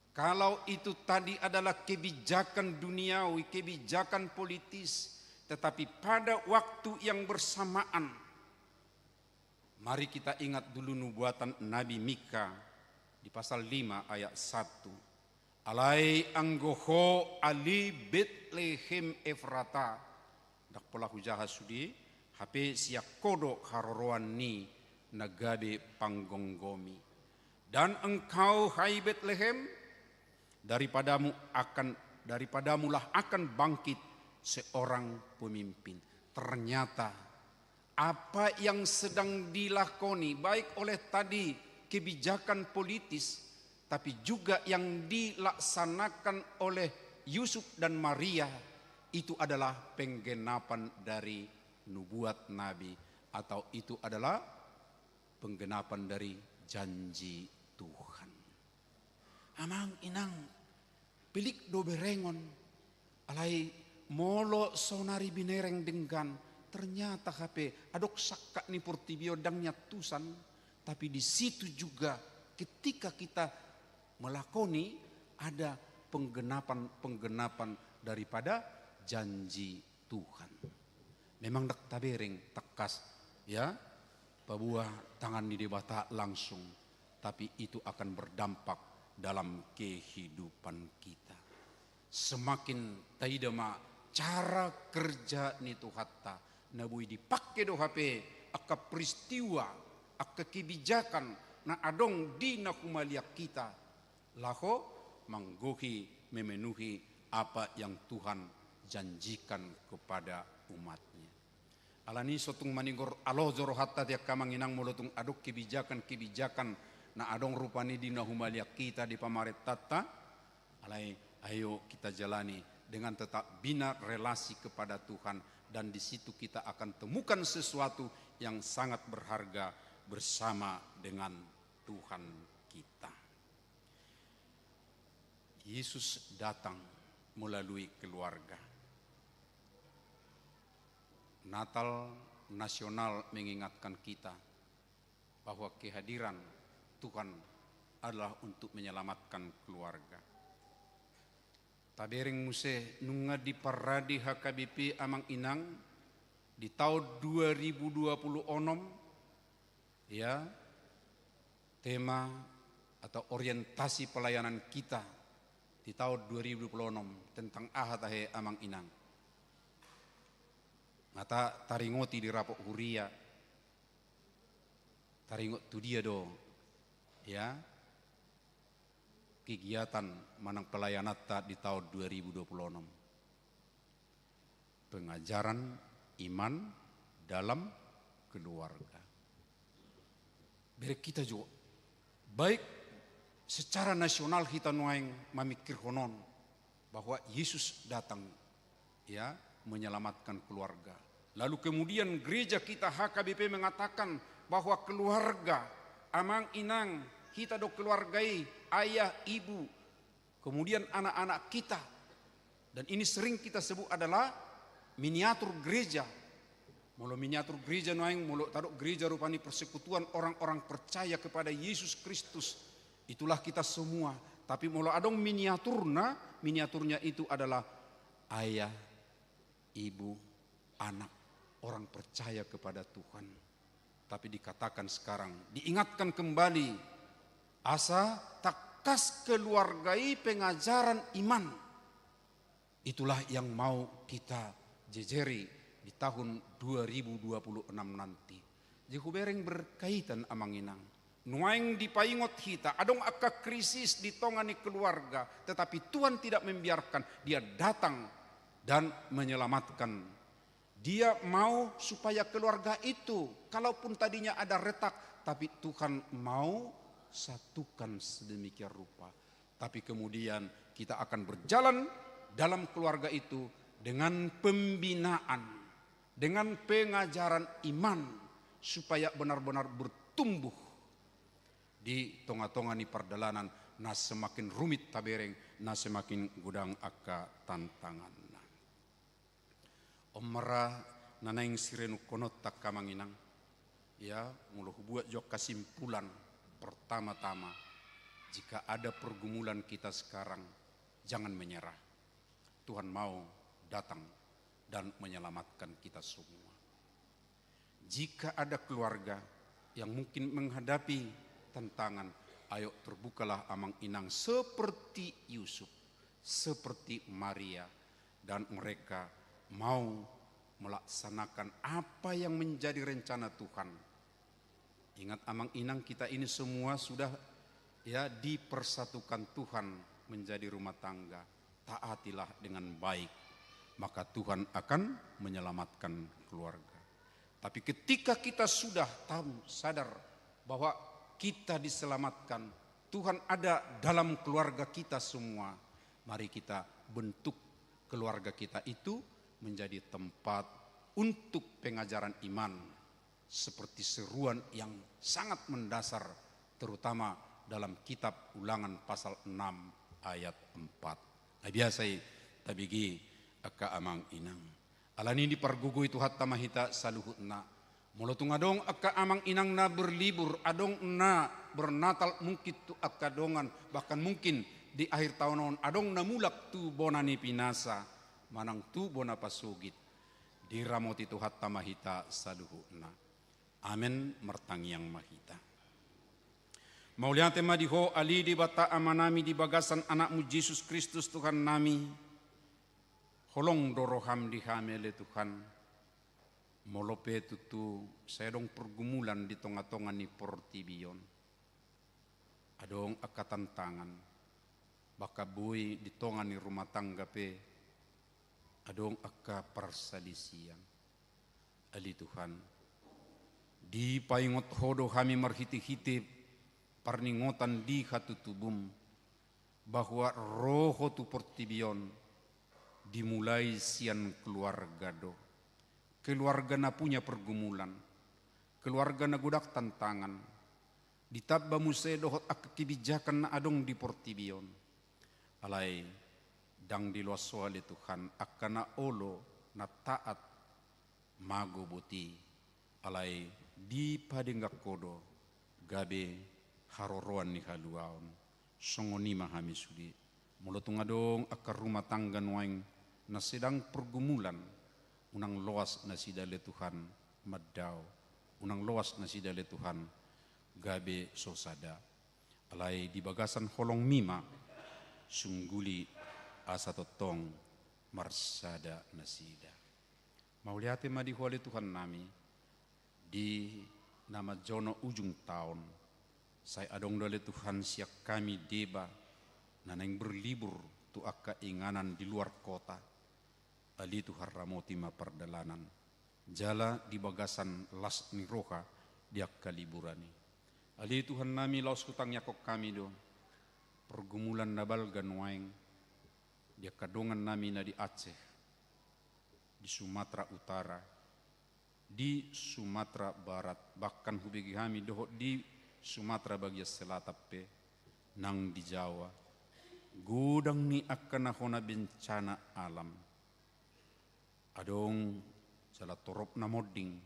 Kalau itu tadi adalah kebijakan duniawi, kebijakan politis, tetapi pada waktu yang bersamaan, mari kita ingat dulu nubuatan Nabi Mika di pasal lima ayat satu. Alai anggo ho ale Betlehem Efrata, ndang pola hujaha sude, hape sian ho do haroroan ni na gabe panggomgomi. Dan engkau, hai Betlehem, daripadamu akan, daripadamulah akan bangkit seorang pemimpin. Ternyata apa yang sedang dilakoni, baik oleh tadi kebijakan politis, tapi juga yang dilaksanakan oleh Yusuf dan Maria, itu adalah penggenapan dari nubuat nabi, atau itu adalah penggenapan dari janji Tuhan. Amang inang, pilik do berengon, alai molo sonari binereng denggan, ternyata hape adong sangkap ni portibi on ndang niantusan, tapi di situ juga ketika kita melakoni, ada penggenapan-penggenapan daripada janji Tuhan. Memang ndang tabereng tangkas, ya, paboa tangan ni Debata langsung, tapi itu akan berdampak dalam kehidupan kita. Semakin taida ma cara kerja ni Tuhanta, na boi dipake do hape angka peristiwa, angka kebijakan na adong di na humaliang hita, laho manggohi, memenuhi apa yang Tuhan janjikan kepada umat-Nya. Alani so tung manigor alo jo rohanta di angka amang inang molo tung adong kebijakan-kebijakan na adong rupani di na humaliang hita di pamarentanta, alai ayo kita jalani dengan tetap bina relasi kepada Tuhan, dan di situ kita akan temukan sesuatu yang sangat berharga bersama dengan Tuhan kita. Yesus datang melalui keluarga. Natal nasional mengingatkan kita bahwa kehadiran Tuhan adalah untuk menyelamatkan keluarga. Tabereng muse nunga diparade H K B P amang inang di tahun dua ribu dua puluh onom, ya, tema atau orientasi pelayanan kita di tahun dua ribu dua puluh onom tentang aha tahe amang inang. Nga ta taringoti di rapot huria, taringot tu dia do, ya, kegiatan manang pelayananta di tahun dua ribu dua puluh onom. Pengajaran iman dalam keluarga. Bereng hita jo, baik secara nasional hita nuaeng mamingkirhon on bahwa Yesus datang, ya, menyelamatkan keluarga. Lalu kemudian gereja kita H K B P mengatakan bahwa keluarga, amang inang, hita do keluarga i, ayah, ibu, kemudian anak-anak kita. Dan ini sering kita sebut adalah miniatur gereja. Molo miniatur gereja nuaeng, molo tadok gereja rupani persekutuan orang-orang percaya kepada Yesus Kristus, itulah kita semua. Tapi molo adong miniaturna, miniaturnya itu adalah ayah, ibu, anak, orang percaya kepada Tuhan. Tapi dikatakan sekarang, diingatkan kembali, asa tangkas keluarga i pengajaran iman. Itulah yang mau kita jejeri di tahun dua ribu dua puluh enam nanti. Jadi hubereng berkaitan amang inang. Nuaeng dipaingot hita, adong angka krisis di tonga ni keluarga, tetapi Tuhan tidak membiarkan, Dia datang dan menyelamatkan. Dia mau supaya keluarga itu, kalaupun tadinya ada retak, tapi Tuhan mau satukan sedemikian rupa. Tapi kemudian kita akan berjalan dalam keluarga itu dengan pembinaan, dengan pengajaran iman, supaya benar-benar bertumbuh di tonga-tonga ni pardalanan na semakin rumit tabereng, na semakin godang angka tantanganna. On ma ra na naeng sirenungkononta angka amang inang. Ya, molo hubuat jo kesimpulan, pertama-tama, jika ada pergumulan kita sekarang, jangan menyerah. Tuhan mau datang dan menyelamatkan kita semua. Jika ada keluarga yang mungkin menghadapi tantangan, ayo terbukalah amang inang seperti Yusuf, seperti Maria, dan mereka mau melaksanakan apa yang menjadi rencana Tuhan. Ingat amang inang, kita ini semua sudah Ya, dipersatukan Tuhan menjadi rumah tangga. Taatilah dengan baik, maka Tuhan akan menyelamatkan keluarga. Tapi ketika kita sudah tahu, sadar bahwa kita diselamatkan, Tuhan ada dalam keluarga kita semua, mari kita bentuk keluarga kita itu menjadi tempat untuk pengajaran iman, seperti seruan yang sangat mendasar, terutama dalam kitab Ulangan pasal enam ayat empat. Ai biasa i tabege angka amang inang. Alani i dipargogoi Tuhanta ma hita saluhutna. Molo tung adong angka amang inang na berlibur, adong na bernatal mungkin tu angka dongan, bahkan mungkin di akhir taon on adong na mulak tu bona ni pinasa manang tu bona pasogit. Diramoti Tuhanta ma hita saluhutna. Amen. Martangiang ma hita. Mauliate ma di Ho, ale Debata Amanami, di bagasan Anakmu Jesus Kristus Tuhannami. Holong do roham di hami, ale Tuhan. Molo pe tutu sai adong pergumulan di tonga-tonga ni portibi on, adong angka tantangan, bahkan boi di tonga ni rumah tangga pe adong angka parsalisian. Ale Tuhan, dipaingot Ho do hami marhite-hite parningotan di hatutubum, bahwa ro Ho tu portibi on dimulai sian keluarga do. Keluarga na punya pergumulan, keluarga na godang tantangan, ditamba muse dohot angka kebijakan na adong di portibi on. Alai ndang diloas Ho, ale Tuhan, angka na olo, na taat, mago boti, alai dipadenggan Ho do gabe haroroan ni haluaon. Songon i ma hami sude. Molo tung adong angka rumah tangga nuaeng na sedang pergumulan, unang loas nasida, ale Tuhan, mandao. Unang loas nasida, ale Tuhan, gabe so sada. Alai di bagasan holongmi ma, sungguli asa tongtong marsada nasida. Mauliate ma di Ho, ale Tuhannami, di na manjono ujung taon. Sai adong do, ale Tuhan, sian hami deba na naeng berlibur tu angka inganan di luar kota. Ale Tuhan, ramoti ma pardalanan jala di bagasan las ni roha di angka liburan i. Ale Tuhannami, laos hutangiangkon hami do pergumulan na balga nuaeng di angka dongannami na di Aceh, di Sumatera Utara, di Sumatera Barat, bahkan hubege hami dohot di Sumatera bagian selatan pe, nang di Jawa. Godang ni angka na hona bencana alam. Adong jala torop na monding,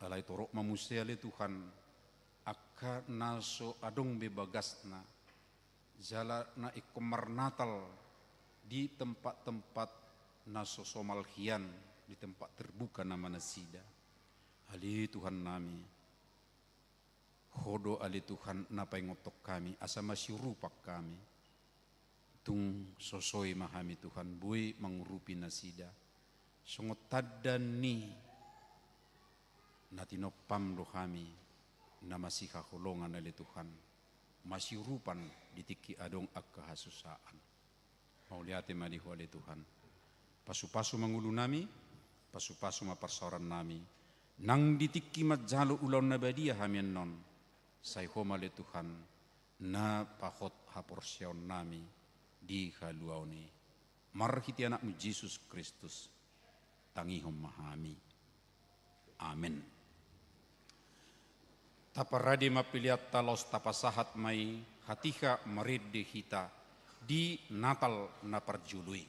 alai torop ma muse, ale Tuhan, angka na so adong be bagasna, jala na ingkon marnatal di tempat-tempat na so somal hian, di tempat terbuka nama nasida. Ale Tuhannami, Ho do, ale Tuhan, na paingothon hami asa masiurupan hami. Tung sosoi ma hami, Tuhan, boi mangurupi nasida songon tanda ni na tinompam do hami na masihaholongan, ale Tuhan, masiurupan di tingki adong angka hasusaan. Mauliate ma di Ho, ale Tuhan. Pasupasu ma ngolunami, pasupasu ma parsaorannami. Nang di tingki manjalo ulaon na badia hami annon, sai Ho ma, ale Tuhan, na pahot haporseaonnami di haluaon i. Marhite Anakmu Jesus Kristus, tangihon ma hami. Amen. Taparade ma peleanta laos tapasahat ma i hatiha marende hita di Natal na parjolo i.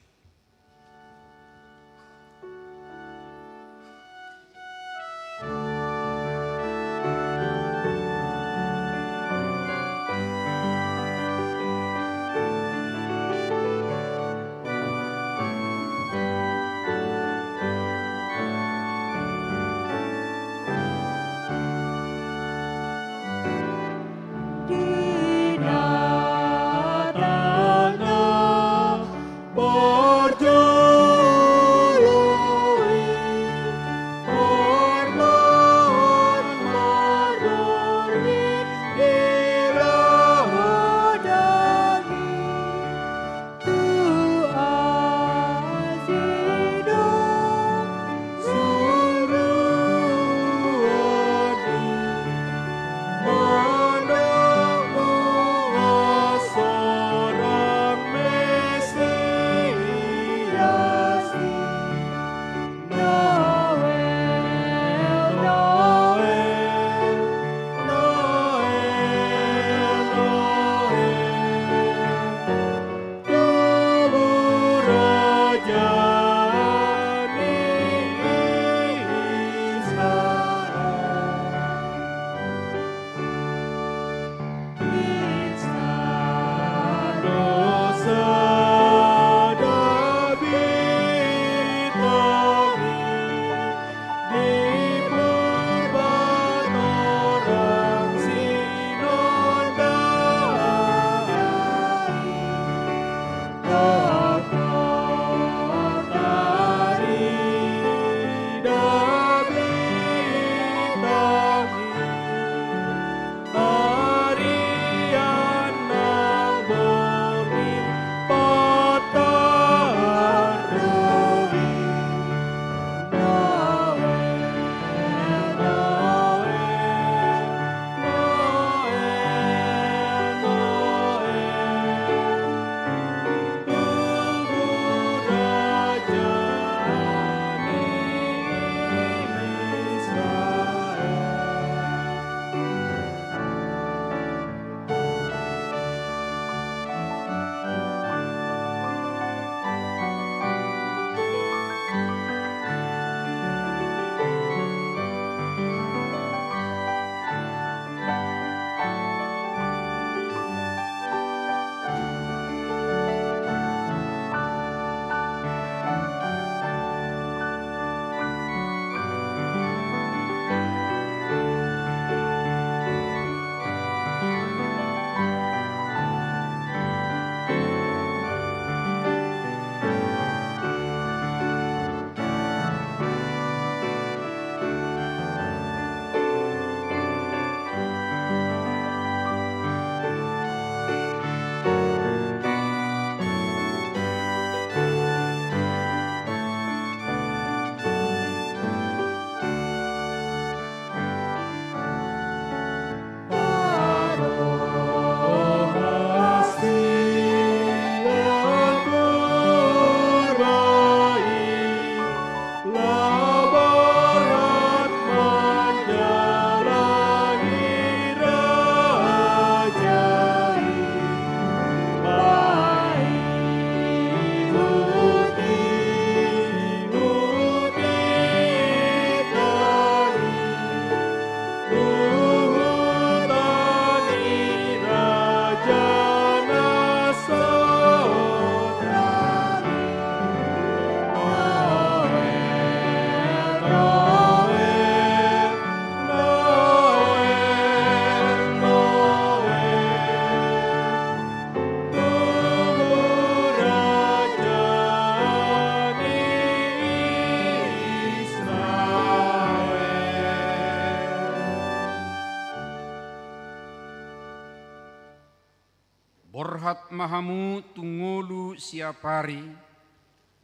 ma hamu tu ngolu siapari,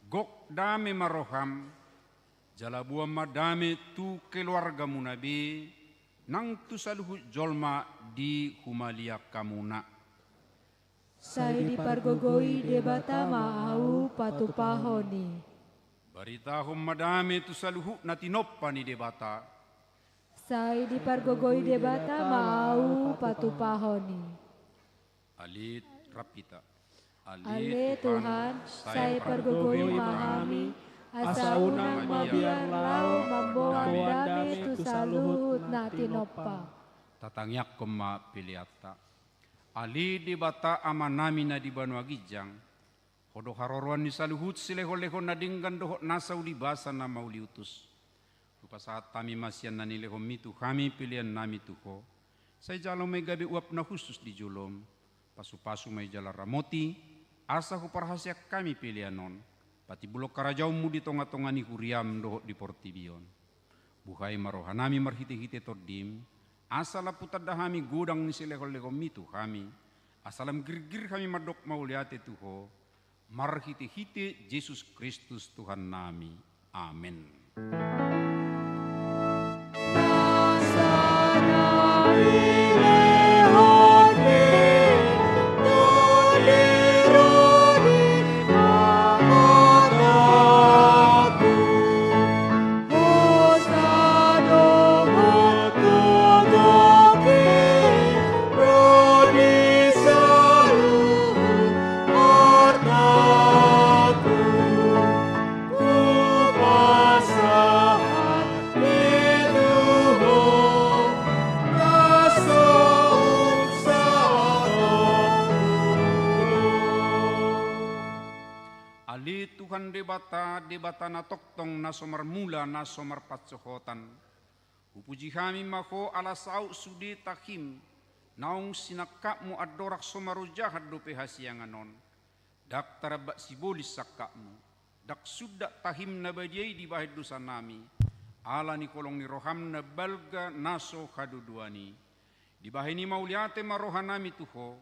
gok dame ma roham, jala boan ma dame tu keluargamuna be, nang tu saluhut jolma di humaliang hamuna. Sai dipargogoi Debata ma ahu patupahon i. Baritahon ma dame tu saluhut na tinompa ni Debata. Sai dipargogoi Debata ma ahu patupahon i. Ale, rap hita. Ale Tuhan, sai pargogoi ma hami, asa unang mabiar laho mamboan dame tu saluhut na tinompa. Tatangiangkon ma peleanta. Ale Debata Amanami na di banua ginjang, Ho do haroroan ni saluhut silehonlehon na denggan dohot nasa ulibasa na mauliutus. Hupasahat hami ma sian na nilehonmi tu hami peleannami tu Ho. Sai jalo ma i gabe uap na hushus di jolom. Pasupasu ma i jala ramoti, asa huparhaseang hami pelean on, patimbulhon harajaonmu di tongatonga ni huriam dohot di portibi on. Buhai ma rohanami marhitehite Tondim, asa lam hutanda hami godang ni silehonlehonmi tu hami, asa lam girgir hami mandok mauliate tu Ho, marhitehite Jesus Kristus Tuhannami. Amen. Ale Tuhan Debata, Debata na tongtong, na so marmula, na so marpansohotan. Hupuji hami ma Ho ala saut sude tahim, naung sinangkapmu andorang so marojahan dope hasiangan on. Ndang taramba sibolis sangkapmu, ndang sundat tahim na badia i dibahen dosanami, ala ni holong ni roham na balga na so hadodoan i. Dibahen i mauliate ma rohanami tu Ho,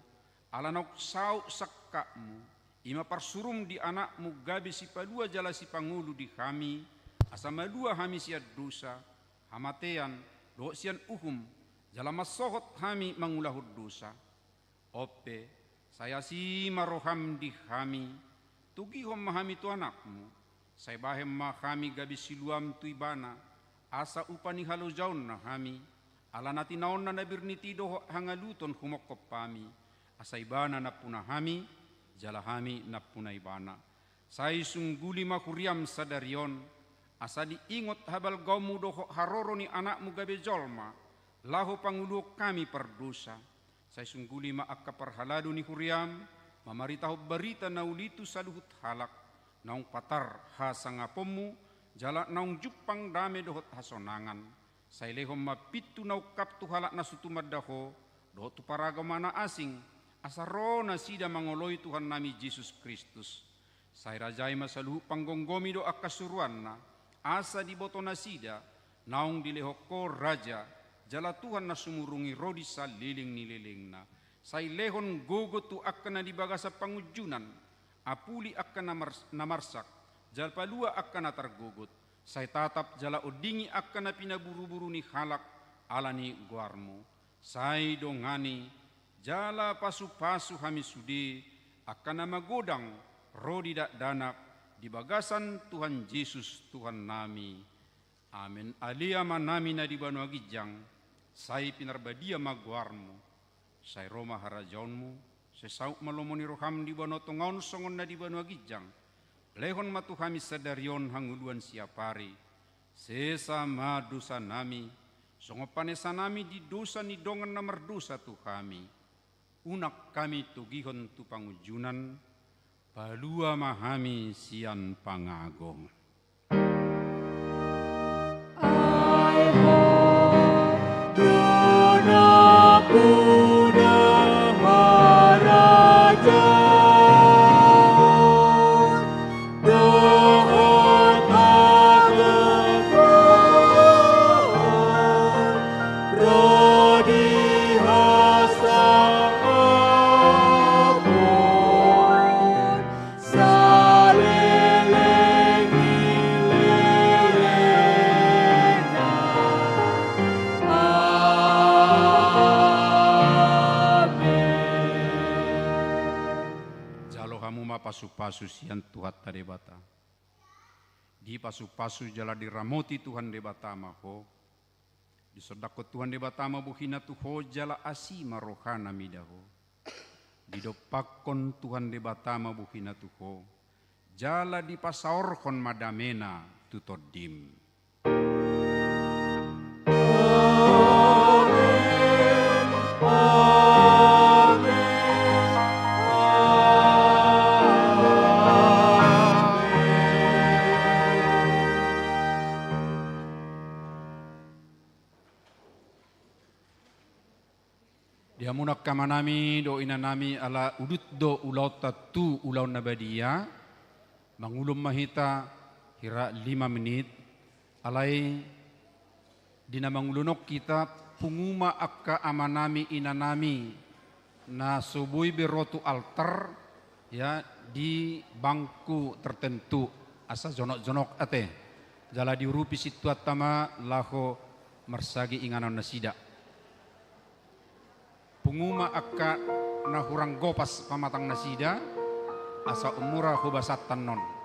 ala naung saut sangkapmu, i ma parsurum di Anakmu gabe sipalua jala sipangolu di hami, asa malua hami sian dosa, hamatean, dohot sian uhum, jala mansohot hami mangulahon dosa. On pe, sai asi ma roham di hami, togihon ma hami tu Anakmu, sai bahen ma hami gabe siluam tu Ibana, asa upa ni halojaonna hami, ala na tinaonna na birnit i dohot hangaluton humongkop hami, asa Ibana nampuna hami, jala hami nampuna Ibana. Sai sungguli ma huriam sadari on, asa diingot habalgaonmu dohot haroro ni Anakmu gabe jolma, laho pangoluhon hami pardosa. Sai sungguli ma angka parhalado ni huriam, mamaritahon barita na uli tu saluhut halak, naung patar hasangaponmu, jala naung jumpang dame dohot hasonangan. Sai lehon ma pintu na ungkap tu halak na so tumanda Ho, dohot tu paragama na asing, asa ro nasida mangoloi Tuhannami Jesus Kristus. Sai rajai ma saluhut panggomgomi dohot angka suruanna, asa diboto nasida, naung dilehon Ho raja, jala Tuhan na sumurung i ro di saleleng ni lelengna. Sai lehon gogo tu angka na di bagasan pangunjunan, apuli angka na mars-, na marsak, jala palua angka na targogot. Sai tatap jala ondingi angka na pinaburuburu ni halak ala ni goarmu. Sai dongani jala pasupasu hami sude, angka na magodang ro di dakdanak di bagasan Tuhan Jesus Tuhannami. Amen. Ale Amanami na di banua ginjang, sai pinarbadia ma goarmu, sai ro ma harajaonmu, sai saut ma lomo ni roham di banua tonga on songon na di banua ginjang. Lehon ma tu hami sadari on hangoluan siapari, sesa ma dosanami, songon panesanami di dosa ni dongan na mardosa tu hami. Unang hami togihon tu pangunjunan, palua ma hami sian pangago. Ai Ho do nampuna harajaon dohot hagogoon ro di hasangapon. Hamu ma pasupasu sian Tuhanta Debata. Dipasupasu jala diramoti Tuhan Debata ma ho. Disondangkon Tuhan Debata ma bohina tu ho jala asi ma rohana mida ho. Didompakkon Tuhan Debata ma bohina tu ho, jala dipasaorhon ma damena tu tondim. Di hamu angka amanami dohot inanami, ala udut do ulaonta tu ulaon na badia, mangulon ma hita hira lima menit. Alai di na mangulon on hita, pungu ma angka amanami inanami na so boi be ro tu altar, ya, di bangku tertentu, asa jonok-jonok ate. Jala diurupi sintuanta ma laho marsagi inganan nasida. Pungu ma angka na hurang gopas pamatang nasida, asa ummura hobasanta annon.